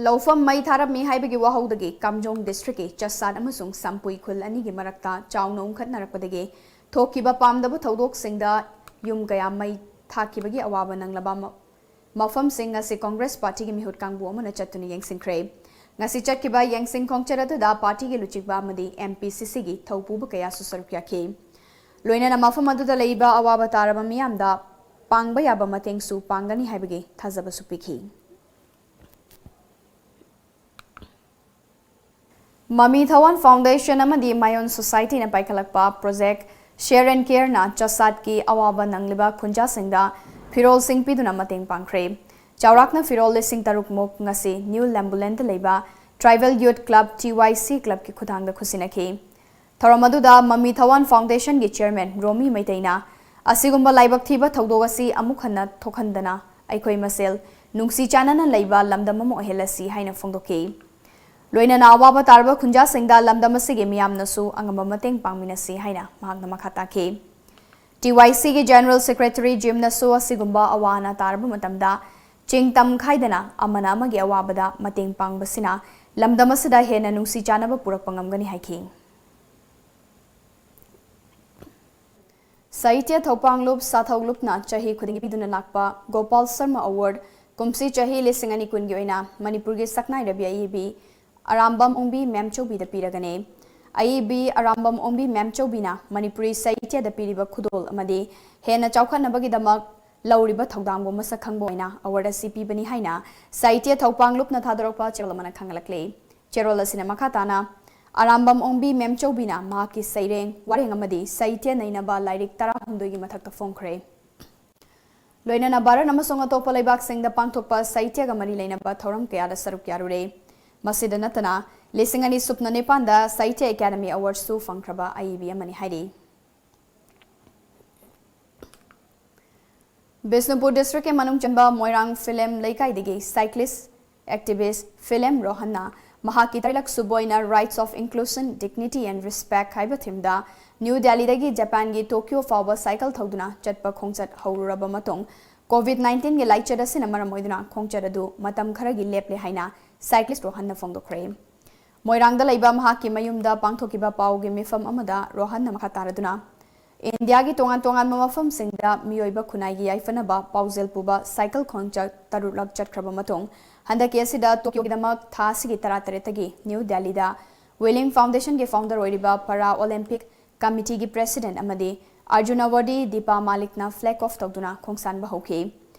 ꯂꯧꯐꯝ ꯃꯩ ꯊꯥꯔꯝꯃꯤ ꯍꯥꯏꯕꯒꯤ ꯋꯥꯍꯧꯗꯒꯤ ꯀꯥꯝꯖꯣꯡ ꯗꯤꯁꯇ꯭ꯔꯤꯛꯀꯤ ꯆꯁꯥꯠ ꯑꯃꯁꯨꯡ ꯁꯝꯄꯨꯏ ꯈꯨꯜ ꯑꯅꯤꯒꯤ ꯃꯔꯛꯇ ꯆꯥꯎꯅ ꯎꯪꯈꯠꯅꯔꯛꯄꯗꯒꯤ ꯊꯣꯛꯈꯤꯕ ꯄꯥꯝꯗꯕ ꯊꯧꯗꯣꯛꯁꯤꯡꯗ ꯌꯨꯝ ꯀꯌꯥ ꯃꯩ ꯊꯥꯈꯤꯕꯒꯤ ꯑꯋꯥꯕ ꯅꯪꯂꯕ ꯃ-, ꯃꯐꯝꯁꯤꯡ ꯑꯁꯤ ꯀꯣꯡꯒ꯭ꯔꯦꯁ ꯄꯥꯔꯇꯤꯒꯤ ꯃꯤꯍꯨꯠ ꯀꯥꯡꯕꯨ ꯑꯃꯅ ꯆꯠꯇꯨꯅ ꯌꯦꯡꯁꯤꯟꯈ꯭ꯔꯦ꯫ ꯉꯁꯤ ꯆꯠꯈꯤꯕ ꯌꯦꯡꯁꯤꯟ ꯈꯣꯡꯆꯠ ꯑꯗꯨꯗ ꯄꯥꯔꯇꯤꯒꯤ ꯂꯨꯆꯤꯡꯕ ꯑꯃꯗꯤ ꯑꯦꯝ ꯄꯤ ꯁꯤ ꯁꯤꯒꯤ ꯊꯧꯄꯨꯕ ꯀꯌꯥꯁꯨ ꯁꯔꯨꯛ ꯌꯥꯈꯤ꯫ ꯂꯣꯏꯅꯅ ꯃꯐꯝ ꯑꯗꯨꯗ ꯂꯩꯕ ꯑꯋꯥꯕ ꯇꯥꯔꯕ ꯃꯤꯌꯥꯝꯗ ꯄꯥꯡꯕ ꯌꯥꯕ ꯃꯇꯦꯡꯁꯨ ꯄꯥꯡꯒꯅꯤ ꯍꯥꯏꯕꯒꯤ ꯊꯥꯖꯕꯁꯨ ꯄꯤꯈꯤ꯫ ꯃꯃꯤ ꯊꯋꯥꯟ ꯐꯥꯎꯟꯗꯦꯁꯟ ꯑꯃꯗꯤ ꯃꯥꯌꯣꯟ ꯁꯣꯁꯥꯏꯇꯤꯅ ꯄꯥꯏꯈꯠꯂꯛꯄ ꯄ꯭ꯔꯣꯖꯦꯛ ꯁꯤꯌꯔ ꯑꯦꯟ ꯀꯤꯌꯔꯅ ꯆꯁꯥꯠꯀꯤ ꯑꯋꯥꯕ ꯅꯪꯂꯤꯕ ꯈꯨꯟꯖꯥꯁꯤꯡꯗ ꯐꯤꯔꯣꯜꯁꯤꯡ ꯄꯤꯗꯨꯅ ꯃꯇꯦꯡ ꯄꯥꯡꯈ꯭ꯔꯦ꯫ ꯆꯥꯎꯔꯥꯛꯅ ꯐꯤꯔꯣꯜ ꯂꯤꯁꯤꯡ ꯇꯔꯨꯛ ꯃꯨꯛ ꯉꯁꯤ ꯅ꯭ꯌꯨ ꯂꯦꯝꯕꯨꯂꯦꯟꯗ ꯂꯩꯕ ꯇ꯭ꯔꯥꯏꯕꯦꯜ ꯌꯨꯠ ꯀ꯭ꯂꯕ, ꯇꯤ ꯋꯥꯏ ꯁꯤ ꯀ꯭ꯂꯕꯀꯤ ꯈꯨꯠꯊꯥꯡꯗ ꯈꯨꯠꯁꯤꯟꯅꯈꯤ꯫ ꯊꯧꯔꯝ ꯑꯗꯨꯗ ꯃꯃꯤ ꯊꯋꯥꯟ ꯐꯥꯎꯟꯗꯦꯁꯟꯒꯤ ꯆꯤꯌꯔꯃꯦꯟ ꯔꯣꯃꯤ ꯃꯩꯇꯩꯅ ꯑꯁꯤꯒꯨꯝꯕ ꯂꯥꯏꯕꯛ ꯊꯤꯕ ꯊꯧꯗꯣꯛ ꯑꯁꯤ ꯑꯃꯨꯛ ꯍꯟꯅ ꯊꯣꯛꯍꯟꯗꯅ ꯑꯩꯈꯣꯏ ꯃꯁꯦꯜ ꯅꯨꯡꯁꯤ ꯆꯥꯟꯅꯅ ꯂꯩꯕ ꯂꯝꯗꯝ ꯑꯃ ꯑꯣꯏꯍꯜꯂꯁꯤ ꯍꯥꯏꯅ ꯐꯣꯡꯗꯣꯛꯈꯤ꯫ ꯂꯣꯏꯅꯅ ꯑꯋꯥꯕ ꯇꯥꯔꯕ ꯈꯨꯟꯖꯥꯁꯤꯡꯗ ꯂꯝꯗꯝ ꯑꯁꯤꯒꯤ ꯃꯤꯌꯥꯝꯅꯁꯨ ꯑꯉꯝꯕ ꯃꯇꯦꯡ ꯄꯥꯡꯃꯤꯟꯅꯁꯤ ꯍꯥꯏꯅ ꯃꯍꯥꯛꯅ ꯃꯈꯥ ꯇꯥꯈꯤ꯫ ꯇꯤ ꯋꯥꯏ ꯁꯤꯒꯤ General Secretary ꯖꯤꯝꯅꯁꯨ ꯑꯁꯤꯒꯨꯝꯕ ꯑꯋꯥ ꯑꯅꯥ ꯇꯥꯔꯕ ꯃꯇꯝꯗ ꯆꯤꯡ ꯇꯝ ꯈꯥꯏꯗꯅ ꯑꯃꯅ ꯑꯃꯒꯤ ꯑꯋꯥꯕꯗ ꯃꯇꯦꯡ ꯄꯥꯡꯕꯁꯤꯅ ꯂꯝꯗꯝ ꯑꯁꯤꯗ ꯍꯦꯟꯅ ꯅꯨꯡꯁꯤ ꯆꯥꯟꯅꯕ ꯄꯨꯔꯛꯄ ꯉꯝꯒꯅꯤ ꯍꯥꯏꯈꯤ꯫ ꯁꯥꯍꯤꯇ꯭ꯌ ꯊꯧꯄꯥꯡꯂꯨꯞ ꯁꯥꯊꯧꯂꯨꯞꯅ ꯆꯍꯤ ꯈꯨꯗꯤꯡꯒꯤ ꯄꯤꯗꯨꯅ ꯂꯥꯛꯄ ꯒꯣꯄꯥꯜ ꯁꯔꯃ Award ꯀꯨꯝꯁꯤ ꯆꯍꯤ ꯂꯤꯁꯤꯡ ꯑꯅꯤ ꯀꯨꯟꯒꯤ ꯑꯣꯏꯅ ꯃꯅꯤꯄꯨꯔꯒꯤ ꯁꯛꯅꯥꯏꯔꯕꯤ ꯑꯏꯕꯤ ꯑꯔꯥꯝꯕꯝ ꯑꯣꯡꯕꯤ ꯃꯦꯝꯆꯧꯕꯤꯗ ꯄꯤꯔꯒꯅꯤ꯫ ꯑꯏꯕꯤ ꯑꯔꯥꯝꯕꯝ ꯑꯣꯡꯕꯤ ꯃꯦꯝꯆꯧꯕꯤꯅ ꯃꯅꯤꯄꯨꯔꯤ ꯁꯥꯍꯤꯇ꯭ꯌꯗ ꯄꯤꯔꯤꯕ ꯈꯨꯗꯣꯜ ꯑꯃꯗꯤ ꯍꯦꯟꯅ ꯆꯥꯎꯈꯠꯅꯕꯒꯤꯗꯃꯛ ꯂꯧꯔꯤꯕ ꯊꯧꯗꯥꯡꯕꯨ ꯃꯁꯛ ꯈꯪꯕ ꯑꯣꯏꯅ award ꯑꯁꯤ ꯄꯤꯕꯅꯤ ꯍꯥꯏꯅ ꯁꯥꯍꯤꯇ꯭ꯌ ꯊꯧꯄꯥꯡꯂꯨꯞꯅ ꯊꯥꯗꯣꯔꯛꯄ ꯆꯦꯔꯣꯜ ꯑꯃꯅ ꯈꯪꯍꯜꯂꯛꯂꯤ꯫ ꯆꯦꯔꯣꯜ ꯑꯁꯤꯅ ꯃꯈꯥ ꯇꯥꯅ ꯑꯔꯥꯝꯕꯝ ꯑꯣꯡꯕꯤ ꯃꯦꯝꯆꯧꯕꯤꯅ ꯃꯍꯥꯛꯀꯤ ꯁꯩꯔꯦꯡ ꯋꯥꯔꯦꯡ ꯑꯃꯗꯤ ꯁꯥꯍꯤꯇ꯭ꯌ ꯅꯩꯅꯕ ꯂꯥꯏꯔꯤꯛ ꯇꯔꯥꯍꯨꯝꯗꯣꯏꯒꯤ ꯃꯊꯛꯇ ꯐꯣꯡꯈ꯭ꯔꯦ꯫ ꯂꯣꯏꯅꯅ ꯚꯥꯔꯠ ꯑꯃꯁꯨꯡ ꯑꯇꯣꯞꯄ ꯂꯩꯕꯥꯛꯁꯤꯡꯗ ꯄꯥꯡꯊꯣꯛꯄ ꯁꯥꯍꯤꯇ꯭ꯌꯒ ꯃꯔꯤ ꯂꯩꯅꯕ ꯊꯧꯔꯝ ꯀꯌꯥꯗ ꯁꯔꯨꯛ ꯌꯥꯔꯨꯔꯦ꯫ ꯃꯁꯤꯗ ꯅꯠꯇꯅ ꯂꯤꯁꯤꯡ ꯑꯅꯤ ꯁꯨꯞꯅ ꯅꯤꯄꯥꯟꯗ ꯁꯥꯍꯤꯇ꯭ꯌ ꯑꯦꯀꯥꯗꯃꯤ Awardꯁꯨ ꯐꯪꯈ꯭ꯔꯕ ꯑꯏꯕꯤ ꯑꯃꯅꯤ ꯍꯥꯏꯔꯤ꯫ ꯕꯤꯁꯅꯨꯄꯨꯔ districtꯀꯤ ꯃꯅꯨꯡ ꯆꯟꯕ ꯃꯣꯏꯔꯥꯡ ꯐꯤꯂꯝ ꯂꯩꯀꯥꯏꯗꯒꯤ cyclist activist ꯐꯤꯂꯝ ꯔꯣꯍꯟꯅ ꯃꯍꯥꯛꯀꯤ ꯇꯔꯦꯠꯂꯛ ꯁꯨꯕ ꯑꯣꯏꯅ Rights of Inclusion, Dignity and Respect ꯍꯥꯏꯕ themeꯗ ꯅ꯭ꯌꯨ ꯗꯦꯜꯂꯤꯗꯒꯤ ꯖꯄꯥꯟꯒꯤ ꯇꯣꯀꯤꯌꯣ ꯐꯥꯎꯕ ꯁꯥꯏꯀꯜ ꯊꯧꯗꯨꯅ ꯆꯠꯄ ꯈꯣꯡꯆꯠ ꯍꯧꯔꯨꯔꯕ ꯃꯇꯨꯡ COVID nineteenꯒꯤ ꯂꯥꯏꯆꯠ ꯑꯁꯤꯅ ꯃꯔꯝ ꯑꯣꯏꯗꯨꯅ ꯈꯣꯡꯆꯠ ꯑꯗꯨ ꯃꯇꯝ ꯈꯔꯒꯤ ꯂꯦꯞꯂꯦ ꯍꯥꯏꯅ cyclist ꯔꯣꯍꯟꯅ ꯐꯣꯡꯗꯣꯛꯈ꯭ꯔꯦ꯫ ꯃꯣꯏꯔꯥꯡꯗ ꯂꯩꯕ ꯃꯍꯥꯛꯀꯤ ꯃꯌꯨꯝꯗ ꯄꯥꯡꯊꯣꯛꯈꯤꯕ ꯄꯥꯎꯒꯤ ꯃꯤꯐꯝ ꯑꯃꯗ ꯔꯣꯍꯟꯅ ꯃꯈꯥ ꯇꯥꯔꯗꯨꯅ ꯏꯟꯗꯤꯌꯥꯒꯤ ꯇꯣꯉꯥꯟ ꯇꯣꯉꯥꯟꯕ ꯃꯐꯝꯁꯤꯡꯗ ꯃꯤꯑꯣꯏꯕ ꯈꯨꯟꯅꯥꯏꯒꯤ ꯌꯥꯏꯐꯅꯕ ꯄꯥꯎꯖꯦꯜ ꯄꯨꯕ ꯁꯥꯏꯀꯜ ꯈꯣꯡꯆꯠ ꯇꯔꯨꯛꯂꯛ ꯆꯠꯈ꯭ꯔꯕ ꯃꯇꯨꯡ ꯍꯟꯗꯛꯀꯤ ꯑꯁꯤꯗ ꯇꯣꯀꯤꯌꯣꯒꯤꯗꯃꯛ ꯊꯥ ꯑꯁꯤꯒꯤ ꯇꯔꯥꯇꯔꯦꯠꯇꯒꯤ ꯅ꯭ꯌꯨ ꯗꯦꯜꯂꯤꯗ Willing Foundationꯒꯤ founder ꯑꯣꯏꯔꯤꯕ Para Olympic Committeeꯒꯤ president ꯑꯃꯗꯤ Arjunavadi Deepa Malikꯅ flag off ꯇꯧꯗꯨꯅ ꯈꯣꯡꯁꯥꯟꯕ ꯍꯧꯈꯤ꯫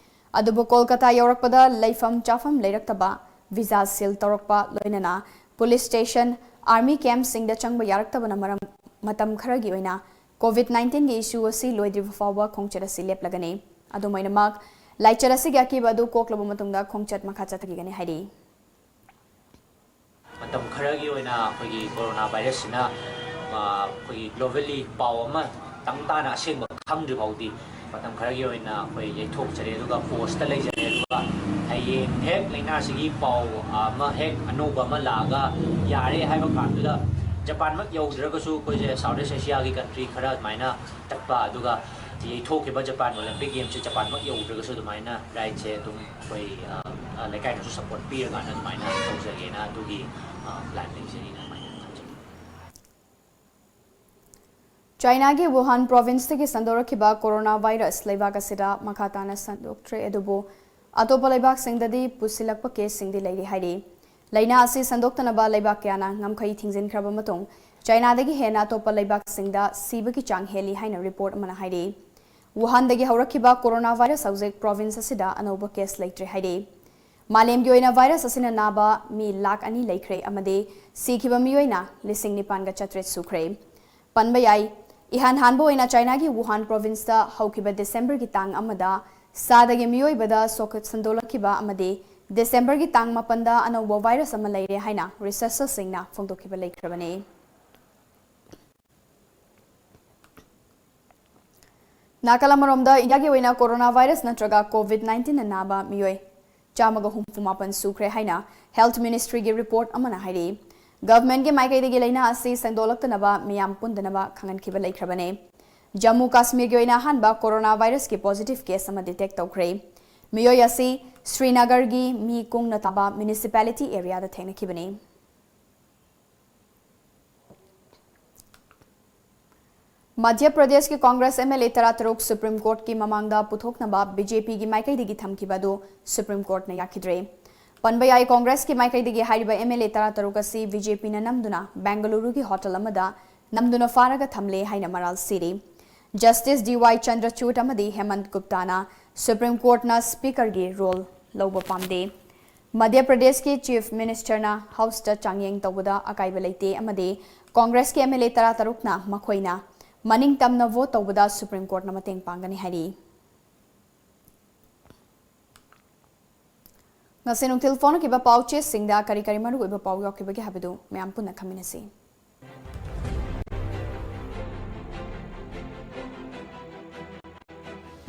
ꯑꯗꯨꯕꯨ ꯀꯣꯜꯀꯇꯥ ꯌꯧꯔꯛꯄꯗ ꯂꯩꯐꯝ ꯆꯥꯐꯝ ꯂꯩꯔꯛꯇꯕ, visa seal ꯇꯧꯔꯛꯄ, ꯂꯣꯏꯅꯅ police station, army campꯁꯤꯡꯗ ꯆꯪꯕ ꯌꯥꯔꯛꯇꯕꯅ ꯃꯔꯝ ꯃꯇꯝ ꯈꯔꯒꯤ ꯑꯣꯏꯅ COVID nineteenꯒꯤ issue ꯑꯁꯤ ꯂꯣꯏꯗ꯭ꯔꯤꯕ ꯐꯥꯎꯕ ꯈꯣꯡꯆꯠ ꯑꯁꯤ ꯂꯦꯞꯂꯒꯅꯤ꯫ ꯑꯗꯨꯝ ꯑꯣꯏꯅꯃꯛ, ꯂꯥꯏꯆꯠ ꯑꯁꯤꯒꯤ ꯑꯀꯤꯕ ꯑꯗꯨ ꯀꯣꯛꯂꯕ ꯃꯇꯨꯡꯗ ꯈꯣꯡꯆꯠ ꯃꯈꯥ ꯆꯠꯊꯈꯤꯒꯅꯤ ꯍꯥꯏꯔꯤ꯫ ꯃꯇꯝ ꯈꯔꯒꯤ ꯑꯣꯏꯅ ꯑꯩꯈꯣꯏꯒꯤ corona virusꯁꯤꯅ, ꯑ, ꯑꯩꯈꯣꯏꯒꯤ globally ꯄꯥꯎ ꯑꯃ ꯇꯪ ꯇꯥꯅ ꯑꯁꯦꯡꯕ ꯈꯪꯗ꯭ꯔꯤ ꯐꯥꯎꯗꯤ ꯃꯇꯝ ꯈꯔꯒꯤ ꯑꯣꯏꯅ ꯑꯩꯈꯣꯏ ꯌꯩꯊꯣꯛꯆꯔꯦ, ꯑꯗꯨꯒ ꯄꯣꯁꯇ ꯂꯩꯖꯔꯦ꯫ ꯑꯗꯨꯒ ꯍꯌꯦꯡ ꯍꯦꯛ ꯂꯥꯏꯅꯥꯁꯤꯒꯤ ꯄꯥꯎ ꯑꯃ ꯍꯦꯛ ꯑꯅꯧꯕ ꯑꯃ ꯂꯥꯛꯑꯒ ꯌꯥꯔꯦ ꯍꯥꯏꯕ ꯀꯥꯟꯗꯨꯗ, ꯖꯄꯥꯟꯃꯛ ꯌꯧꯗ꯭ꯔꯒꯁꯨ ꯑꯩꯈꯣꯏꯁꯦ ꯁꯥꯎꯠ ꯏꯁ ꯑꯦꯁꯤꯌꯥꯒꯤ ꯀꯟꯇ꯭ꯔꯤ ꯈꯔ ꯑꯗꯨꯃꯥꯏꯅ ꯆꯠꯄ, ꯑꯗꯨꯒ ꯌꯩꯊꯣꯛꯈꯤꯕ ꯖꯄꯥꯟ ꯑꯣꯂꯤꯝꯄꯤꯛ ꯒꯦꯝꯁꯦ ꯖꯄꯥꯟꯃꯛ ꯌꯧꯗ꯭ꯔꯒꯁꯨ ꯑꯗꯨꯃꯥꯏꯅ ꯔꯥꯏꯠꯁꯦ ꯑꯗꯨꯝ ꯑꯩꯈꯣꯏ, ꯑ, ꯑ, ꯂꯩꯀꯥꯏꯅꯁꯨ ꯁꯞꯄꯣꯔꯠ ꯄꯤꯔꯀꯥꯟꯗ ꯑꯗꯨꯃꯥꯏꯅ ꯇꯧꯖꯒꯦꯅ ꯑꯗꯨꯒꯤ, ꯑ, ꯄ꯭ꯂꯥꯟ ꯂꯩꯖꯔꯤꯅ ꯑꯗꯨꯃꯥꯏꯅ ꯊꯝꯖꯒꯦ꯫ ꯆꯥꯏꯅꯥꯒꯤ ꯋꯨꯍꯥꯟ ꯄ꯭ꯔꯣꯚꯤꯟꯁꯇꯒꯤ ꯁꯟꯗꯣꯔꯛꯈꯤꯕ ꯀꯣꯔꯣꯅꯥ ꯚꯥꯏꯔꯁ ꯂꯩꯕꯥꯛ ꯑꯁꯤꯗ ꯃꯈꯥ ꯇꯥꯅ ꯁꯟꯗꯣꯛꯇ꯭ꯔꯦ, ꯑꯗꯨꯕꯨ ꯑꯇꯣꯞꯄ ꯂꯩꯕꯥꯛꯁꯤꯡꯗꯗꯤ ꯄꯨꯁꯤꯜꯂꯛꯄ ꯀꯦꯁꯁꯤꯡꯗꯤ ꯂꯩꯔꯤ ꯍꯥꯏꯔꯤ꯫ ꯂꯥꯏꯅꯥ ꯑꯁꯤ ꯁꯟꯗꯣꯛꯇꯅꯕ ꯂꯩꯕꯥꯛ ꯀꯌꯥꯅ ꯉꯝꯈꯩ ꯊꯤꯡꯖꯤꯟꯈ꯭ꯔꯕ ꯃꯇꯨꯡ, ꯆꯥꯏꯅꯥꯗꯒꯤ ꯍꯦꯟꯅ ꯑꯇꯣꯞꯄ ꯂꯩꯕꯥꯛꯁꯤꯡꯗ ꯁꯤꯕꯒꯤ ꯆꯥꯡ ꯍꯦꯜꯂꯤ ꯍꯥꯏꯅ ꯔꯤꯄꯣꯔꯠ ꯑꯃꯅ ꯍꯥꯏꯔꯤ꯫ ꯋꯨꯍꯥꯟꯗꯒꯤ ꯍꯧꯔꯛꯈꯤꯕ ꯀꯣꯔꯣꯅꯥ ꯚꯥꯏꯔꯁ ꯍꯧꯖꯤꯛ ꯄ꯭ꯔꯣꯚꯤꯟꯁ ꯑꯁꯤꯗ ꯑꯅꯧꯕ ꯀꯦꯁ ꯂꯩꯇ꯭ꯔꯦ ꯍꯥꯏꯔꯤ꯫ ꯃꯥꯂꯦꯝꯒꯤ ꯑꯣꯏꯅ ꯚꯥꯏꯔꯁ ꯑꯁꯤꯅ ꯅꯥꯕ ꯃꯤ ꯂꯥꯈ ꯑꯅꯤ ꯂꯩꯈ꯭ꯔꯦ ꯑꯃꯗꯤ ꯁꯤꯈꯤꯕ ꯃꯤꯑꯣꯏꯅ ꯂꯤꯁꯤꯡ ꯅꯤꯄꯥꯟꯒ ꯆꯥꯇ꯭ꯔꯦꯠ ꯁꯨꯈ꯭ꯔꯦ꯫ ꯄꯟꯕ ꯌꯥꯏ, ꯏꯍꯥꯟ ꯍꯥꯟꯕ ꯑꯣꯏꯅ ꯆꯥꯏꯅꯥꯒꯤ ꯋꯨꯍꯥꯟ ꯄ꯭ꯔꯣꯚꯤꯟꯁꯇ ꯍꯧꯈꯤꯕ ꯗꯤꯁꯦꯝꯕꯔꯒꯤ ꯇꯥꯡ ꯑꯃꯗ ꯁꯥꯗꯒꯤ ꯃꯤꯑꯣꯏꯕꯗ ꯁꯣꯛ-, ꯁꯟꯗꯣꯛꯂꯛꯈꯤꯕ ꯑꯃꯗꯤ ꯗꯤꯁꯦꯝꯕꯔꯒꯤ ꯇꯥꯡ ꯃꯥꯄꯟꯗ ꯑꯅꯧꯕ ꯚꯥꯏꯔꯁ ꯑꯃ ꯂꯩꯔꯦ ꯍꯥꯏꯅ ꯔꯤꯁꯔꯆꯔꯁꯤꯡꯅ ꯐꯣꯡꯗꯣꯛꯈꯤꯕ ꯂꯩꯈ꯭ꯔꯕꯅꯤ꯫ ꯅꯥꯀꯜ ꯑꯃꯔꯣꯝꯗ, ꯏꯟꯗꯤꯌꯥꯒꯤ ꯑꯣꯏꯅ ꯀꯣꯔꯣꯅꯥ ꯚꯥꯏꯔꯁ ꯅꯠꯇ꯭ꯔꯒ ꯀꯣꯚꯤꯗ ꯅꯥꯏꯟꯇꯤꯟꯅ ꯅꯥꯕ ꯃꯤꯑꯣꯏ ꯆꯥꯝꯃꯒ ꯍꯨꯝꯐꯨ ꯃꯥꯄꯟ ꯁꯨꯈ꯭ꯔꯦ ꯍꯥꯏꯅ ꯍꯦꯜꯊ ꯃꯤꯅꯤꯁꯇ꯭ꯔꯤꯒꯤ ꯔꯤꯄꯣꯔꯠ ꯑꯃꯅ ꯍꯥꯏꯔꯤ꯫ ꯒꯚꯔꯟꯃꯦꯟꯠꯀꯤ ꯃꯥꯏꯀꯩꯗꯒꯤ ꯂꯥꯏꯅꯥ ꯑꯁꯤ ꯁꯟꯗꯣꯛꯂꯛꯇꯅꯕ ꯃꯤꯌꯥꯝ ꯄꯨꯟꯗꯅꯕ ꯈꯪꯍꯟꯈꯤꯕ ꯂꯩꯈ꯭ꯔꯕꯅꯤ꯫ ꯖꯝꯃꯨ ꯀꯥꯁꯃꯤꯔꯒꯤ ꯑꯣꯏꯅ ꯑꯍꯥꯟꯕ ꯀꯣꯔꯣꯅꯥ ꯚꯥꯏꯔꯁꯀꯤ ꯄꯣꯖꯤꯇꯤꯚ ꯀꯦꯁ ꯑꯃ ꯗꯤꯇꯦꯛ ꯇꯧꯈ꯭ꯔꯦ꯫ ꯃꯤꯑꯣꯏ ꯑꯁꯤ ꯁ꯭ꯔꯤꯅꯒꯔꯒꯤ ꯃꯤ ꯀꯨꯡꯅ ꯇꯥꯕ ꯃ꯭ꯌꯨꯅꯤꯁꯤꯄꯥꯂꯤꯇꯤ ꯑꯦꯔꯤꯌꯥꯗ ꯊꯦꯡꯅꯈꯤꯕꯅꯤ꯫ ꯃꯙ꯭ꯌ ꯄ꯭ꯔꯗꯦꯁꯀꯤ ꯀꯣꯡꯒ꯭ꯔꯦꯁ ꯑꯦꯝ ꯑꯦꯜ ꯑꯦ ꯇꯔꯥꯇꯔꯨꯛ ꯁꯨꯄ꯭ꯔꯤꯝ ꯀꯣꯔꯠꯀꯤ ꯃꯃꯥꯡꯗ ꯄꯨꯊꯣꯛꯅꯕ ꯕꯤ ꯖꯦ ꯄꯤꯒꯤ ꯃꯥꯏꯀꯩꯗꯒꯤ ꯊꯝꯈꯤꯕ ꯑꯗꯨ ꯁꯨꯄ꯭ꯔꯤꯝ ꯀꯣꯔꯠꯅ ꯌꯥꯈꯤꯗ꯭ꯔꯦ꯫ ꯄꯟꯕ ꯌꯥꯏ, ꯀꯣꯡꯒ꯭ꯔꯦꯁꯀꯤ ꯃꯥꯏꯀꯩꯗꯒꯤ ꯍꯥꯏꯔꯤꯕ ꯑꯦꯝ ꯑꯦꯜ ꯑꯦ ꯇꯔꯥꯇꯔꯨꯛ ꯑꯁꯤ ꯕꯤ ꯖꯦ ꯄꯤꯅ ꯅꯝꯗꯨꯅ ꯕꯦꯡꯒꯂꯨꯔꯨꯒꯤ ꯍꯣꯇꯦꯜ ꯑꯃꯗ ꯅꯝꯗꯨꯅ ꯐꯥꯔꯒ ꯊꯝꯂꯦ ꯍꯥꯏꯅ ꯃꯔꯥꯜ ꯁꯤꯔꯤ꯫ ꯖꯁꯇꯤꯁ ꯗꯤ ꯋꯥꯏ ꯆꯟꯗ꯭ꯔꯆꯨꯗ ꯑꯃꯗꯤ ꯍꯦꯃꯟꯠ ꯒꯨꯞꯇꯥꯅ ꯁꯨꯄ꯭ꯔꯤꯝ ꯀꯣꯔꯠꯅ ꯁ꯭ꯄꯤꯀꯔꯒꯤ ꯔꯣꯜ ꯂꯧꯕ ꯄꯥꯝꯗꯦ꯫ ꯃꯙ꯭ꯌ ꯄ꯭ꯔꯗꯦꯁꯀꯤ ꯆꯤꯐ ꯃꯤꯅꯤꯁꯇꯔꯅ ꯍꯥꯎꯁꯇ ꯆꯥꯡꯌꯦꯡ ꯇꯧꯕꯗ ꯑꯀꯥꯏꯕ ꯂꯩꯇꯦ ꯑꯃꯗꯤ ꯀꯣꯡꯒ꯭ꯔꯦꯁꯀꯤ ꯑꯦꯝ ꯑꯦꯜ ꯑꯦ ꯇꯔꯥꯇꯔꯨꯛꯅ ꯃꯈꯣꯏꯅ ꯃꯅꯤꯡ ꯇꯝꯅ ꯚꯣꯠ ꯇꯧꯕꯗ ꯁꯨꯄ꯭ꯔꯤꯝ ꯀꯣꯔꯠꯅ ꯃꯇꯦꯡ ꯄꯥꯡꯒꯅꯤ ꯍꯥꯏꯔꯤ꯫ ꯉꯁꯤ ꯅꯨꯡꯊꯤꯜ ꯐꯣꯡꯂꯛꯈꯤꯕ ꯄꯥꯎ ꯆꯦꯁꯤꯡꯗ ꯀꯔꯤ ꯀꯔꯤ ꯃꯔꯨꯑꯣꯏꯕ ꯄꯥꯎ ꯌꯥꯎꯈꯤꯕꯒꯦ ꯍꯥꯏꯕꯗꯨ ꯃꯌꯥꯝ ꯄꯨꯟꯅ ꯈꯪꯃꯤꯟꯅꯁꯤ꯫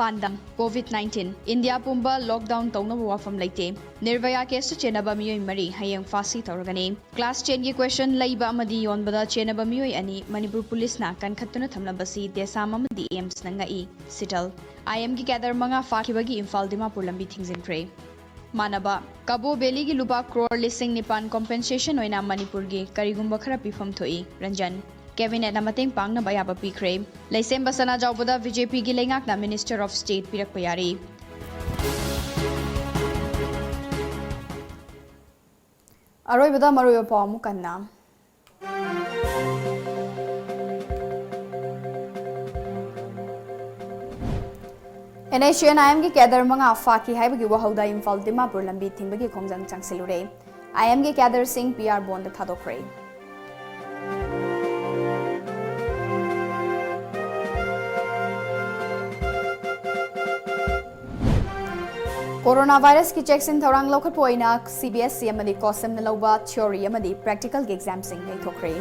ꯄꯥꯟꯗꯝ, COVID nineteen꯫ ꯏꯟꯗꯤꯌꯥ ꯄꯨꯝꯕ lockdown ꯇꯧꯅꯕ ꯋꯥꯐꯝ ꯂꯩꯇꯦ꯫ ꯅꯤꯔꯚꯌꯥ case ꯇ ꯆꯦꯟꯅꯕ ꯃꯤꯑꯣꯏ ꯃꯔꯤ ꯍꯌꯦꯡ ꯐꯥꯁꯤ ꯇꯧꯔꯒꯅꯤ꯫ Class ten ꯒꯤ question ꯂꯩꯕ ꯑꯃꯗꯤ ꯌꯣꯟꯕꯗ ꯆꯦꯟꯅꯕ ꯃꯤꯑꯣꯏ ꯑꯅꯤ ꯃꯅꯤꯄꯨꯔ ꯄꯨꯂꯤꯁꯅ ꯀꯟꯈꯠꯇꯨꯅ ꯊꯝꯂꯝꯕꯁꯤ ꯗꯦꯁꯥꯝ ꯑꯃꯗꯤ AIIMS ꯅ ꯉꯛꯏ꯫ CITL꯫ IIM ꯒꯤ cadre ꯃꯉꯥ ꯐꯥꯈꯤꯕꯒꯤ ꯏꯝꯐꯥꯜ ꯗꯤꯃꯥꯄꯨꯔ ꯂꯝꯕꯤ ꯊꯤꯡꯖꯤꯟꯈ꯭ꯔꯦ꯫ ꯃꯥꯟꯅꯕ꯫ ꯀꯕꯣ ꯚꯦꯂꯤꯒꯤ ꯂꯨꯄꯥ ꯀ꯭ꯔꯣꯔ ꯂꯤꯁꯤꯡ ꯅꯤꯄꯥꯟ compensation ꯑꯣꯏꯅ ꯃꯅꯤꯄꯨꯔꯒꯤ ꯀꯔꯤꯒꯨꯝꯕ ꯈꯔ ꯄꯤꯐꯝ ꯊꯣꯛꯏ꯫ ꯔꯟꯖꯟ꯫ Cabinet ꯅ ꯃꯇꯦꯡ ꯄꯥꯡꯅꯕ ꯑꯌꯥꯕ ꯄꯤꯈ꯭ꯔꯦ꯫ ꯂꯩꯁꯦꯝꯕ ꯁꯅꯥꯖꯥꯎꯕꯗ BJP ꯒꯤ ꯂꯩꯉꯥꯛꯅ Minister of State ꯄꯤꯔꯛꯄ ꯌꯥꯔꯤ꯫ ꯑꯔꯣꯏꯕꯗ ꯃꯔꯨꯑꯣꯏꯕ ꯄꯥꯎ ꯑꯃꯨꯛ ꯀꯟꯅ꯫ NSCN IIM ꯒꯤ cadre ꯃꯉꯥ ꯐꯥꯈꯤ ꯍꯥꯏꯕꯒꯤ ꯋꯥꯍꯧꯗ ꯏꯝꯐꯥꯜ ꯗꯤꯃꯥꯄꯨꯔ ꯂꯝꯕꯤ ꯊꯤꯡꯕꯒꯤ ꯈꯣꯡꯖꯪ ꯆꯪꯁꯤꯜꯂꯨꯔꯦ꯫ IIM ꯒꯤ cadre ꯁꯤꯡ PR bond ꯊꯥꯗꯣꯛꯈ꯭ꯔꯦ꯫ Corona virus ꯀꯤ ꯆꯦꯛꯁꯤꯟ ꯊꯧꯔꯥꯡ ꯂꯧꯈꯠꯄ ꯑꯣꯏꯅ CBSE ꯑꯃꯗꯤ COHSEM ꯅ ꯂꯧꯕ theory ꯑꯃꯗꯤ practical ꯒꯤ exam ꯁꯤꯡ ꯌꯩꯊꯣꯛꯈ꯭ꯔꯦ꯫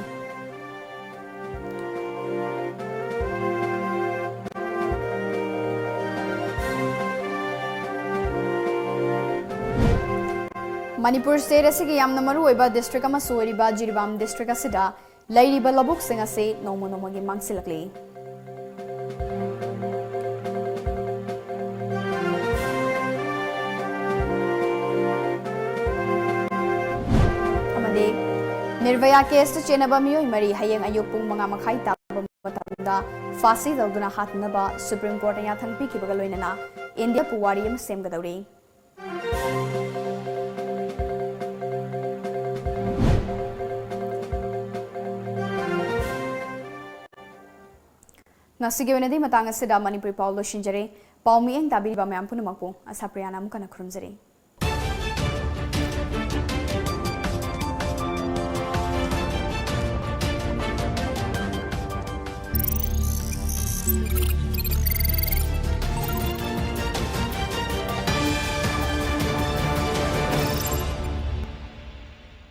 ꯃꯅꯤꯄꯨꯔ state ꯑꯁꯤꯒꯤ ꯌꯥꯝꯅ ꯃꯔꯨꯑꯣꯏꯕ district ꯑꯃꯁꯨ ꯑꯣꯏꯔꯤꯕ ꯖꯤꯔꯤꯕꯥꯝ district ꯑꯁꯤꯗ ꯂꯩꯔꯤꯕ ꯂꯧꯕꯨꯛꯁꯤꯡ ꯑꯁꯤ ꯅꯣꯡꯃ ꯅꯣꯡꯃꯒꯤ ꯃꯥꯡꯁꯤꯜꯂꯛꯂꯤ꯫ ꯑꯃꯗꯤ ꯅꯤꯔꯚꯌꯥ case ꯇ ꯆꯦꯟꯅꯕ ꯃꯤꯑꯣꯏ ꯃꯔꯤ ꯍꯌꯦꯡ ꯑꯌꯨꯛ ꯄꯨꯡ ꯃꯉꯥ ꯃꯈꯥꯏ ꯇꯥꯕ ꯃꯇꯝꯗ ꯐꯥꯁꯤ ꯇꯧꯗꯨꯅ ꯍꯥꯠꯅꯅꯕ Supreme Court ꯅ ꯌꯥꯊꯪ ꯄꯤꯈꯤꯕꯒ ꯂꯣꯏꯅꯅ ꯏꯟꯗꯤꯌꯥ ꯄꯨꯋꯥꯔꯤ ꯑꯃ ꯁꯦꯝꯒꯗꯧꯔꯤ꯫ ꯉꯁꯤꯒꯤ ꯑꯣꯏꯅꯗꯤ ꯃꯇꯥꯡ ꯑꯁꯤꯗ ꯃꯅꯤꯄꯨꯔꯤ ꯄꯥꯎ ꯂꯣꯏꯁꯤꯟꯖꯔꯦ꯫ ꯄꯥꯎ ꯃꯤꯠꯌꯦꯡ ꯇꯥꯕꯤꯔꯤꯕ ꯃꯌꯥꯝ ꯄꯨꯝꯅꯃꯛꯄꯨ ꯑꯁꯥꯄ꯭ꯔꯤꯌꯥꯅ ꯑꯃꯨꯛ ꯍꯟꯅ ꯈꯨꯔꯨꯝꯖꯔꯤ꯫